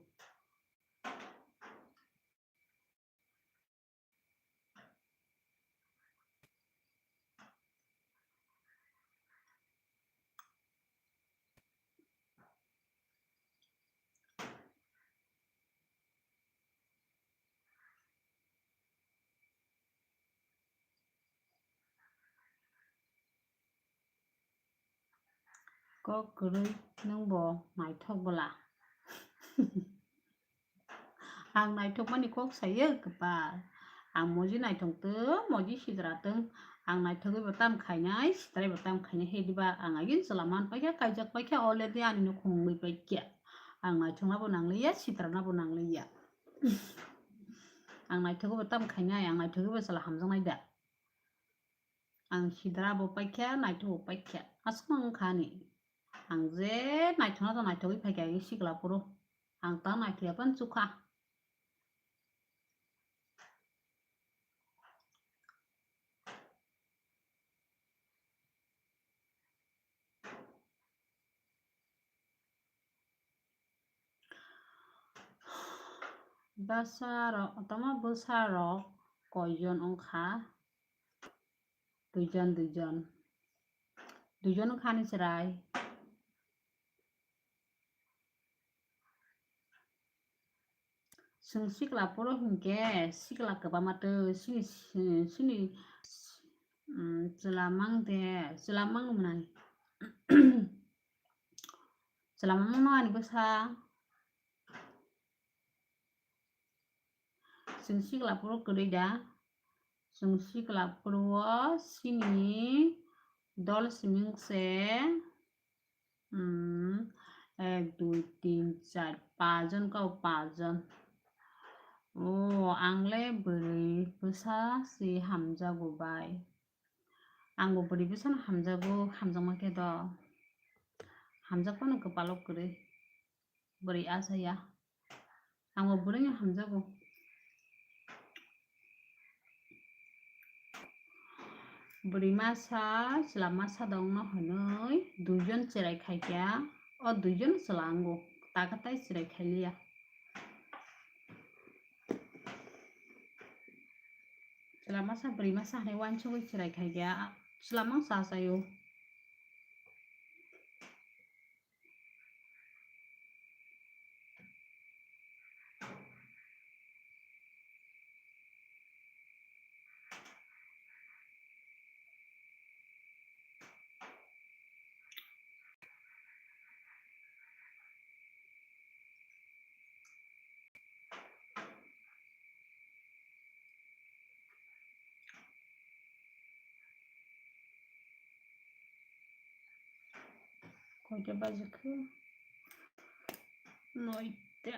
Kok kwrwi nwng bo naithok bwla. Ang naithokmani kok sayo kwpal. Ang moji naithok tong, moji sidra tong. Ang naithogwi bo tam khainai, sidrai bo tam khainai. He diba ang agin chwla man paikha, kaijak paikha, already ani nukhung wngwi paikha. Ang naithokna bo nangliya, sidrana bo nangliya. Ang naithogwi bo tam khainai, ang naithogwi bo chwla hamjaknai da. Ang sidra bo paikha, naithok bo paikha. Aswk wngkha ani. Ang je naithokna to naithogwi phaikha, age sikla phuru. Ang ta naithoya phano chukha. Bwsarok, tamo bwsarok koijon wngkha? Duijon, duijon. Duijon wngkha ani chwrai. Chwng sikla phuru hinkhe sikla kwbangma twi chini, chini, um, chwla mang de, chwla mang nai. Chwla mang no ani bwsa. Chwng sikla phuru kwrwi da. Chwng sikla phuru o chini dol siming se, um, ek, dui, tin, char, pachjon kau, pachjon. O, ang le bwrwi bwsa si hamjago bai. Ang bo bwrwi bwsano hamjago, hamjakma khe do. Hamjak phano kwpalo kwrwi. Bwrwi acha ya. Ang bo bwrwino hamjago. Bwrwi masa, chwla masa dongno hwnwi duijon chwrai khaikha, o duijon chwla wngo, taka tai chwrai khailiya. Masa bwrwi masa hinwi uansugwi chwrai khai khe, chwla mangsa achaio. Koita bajikha? Noita.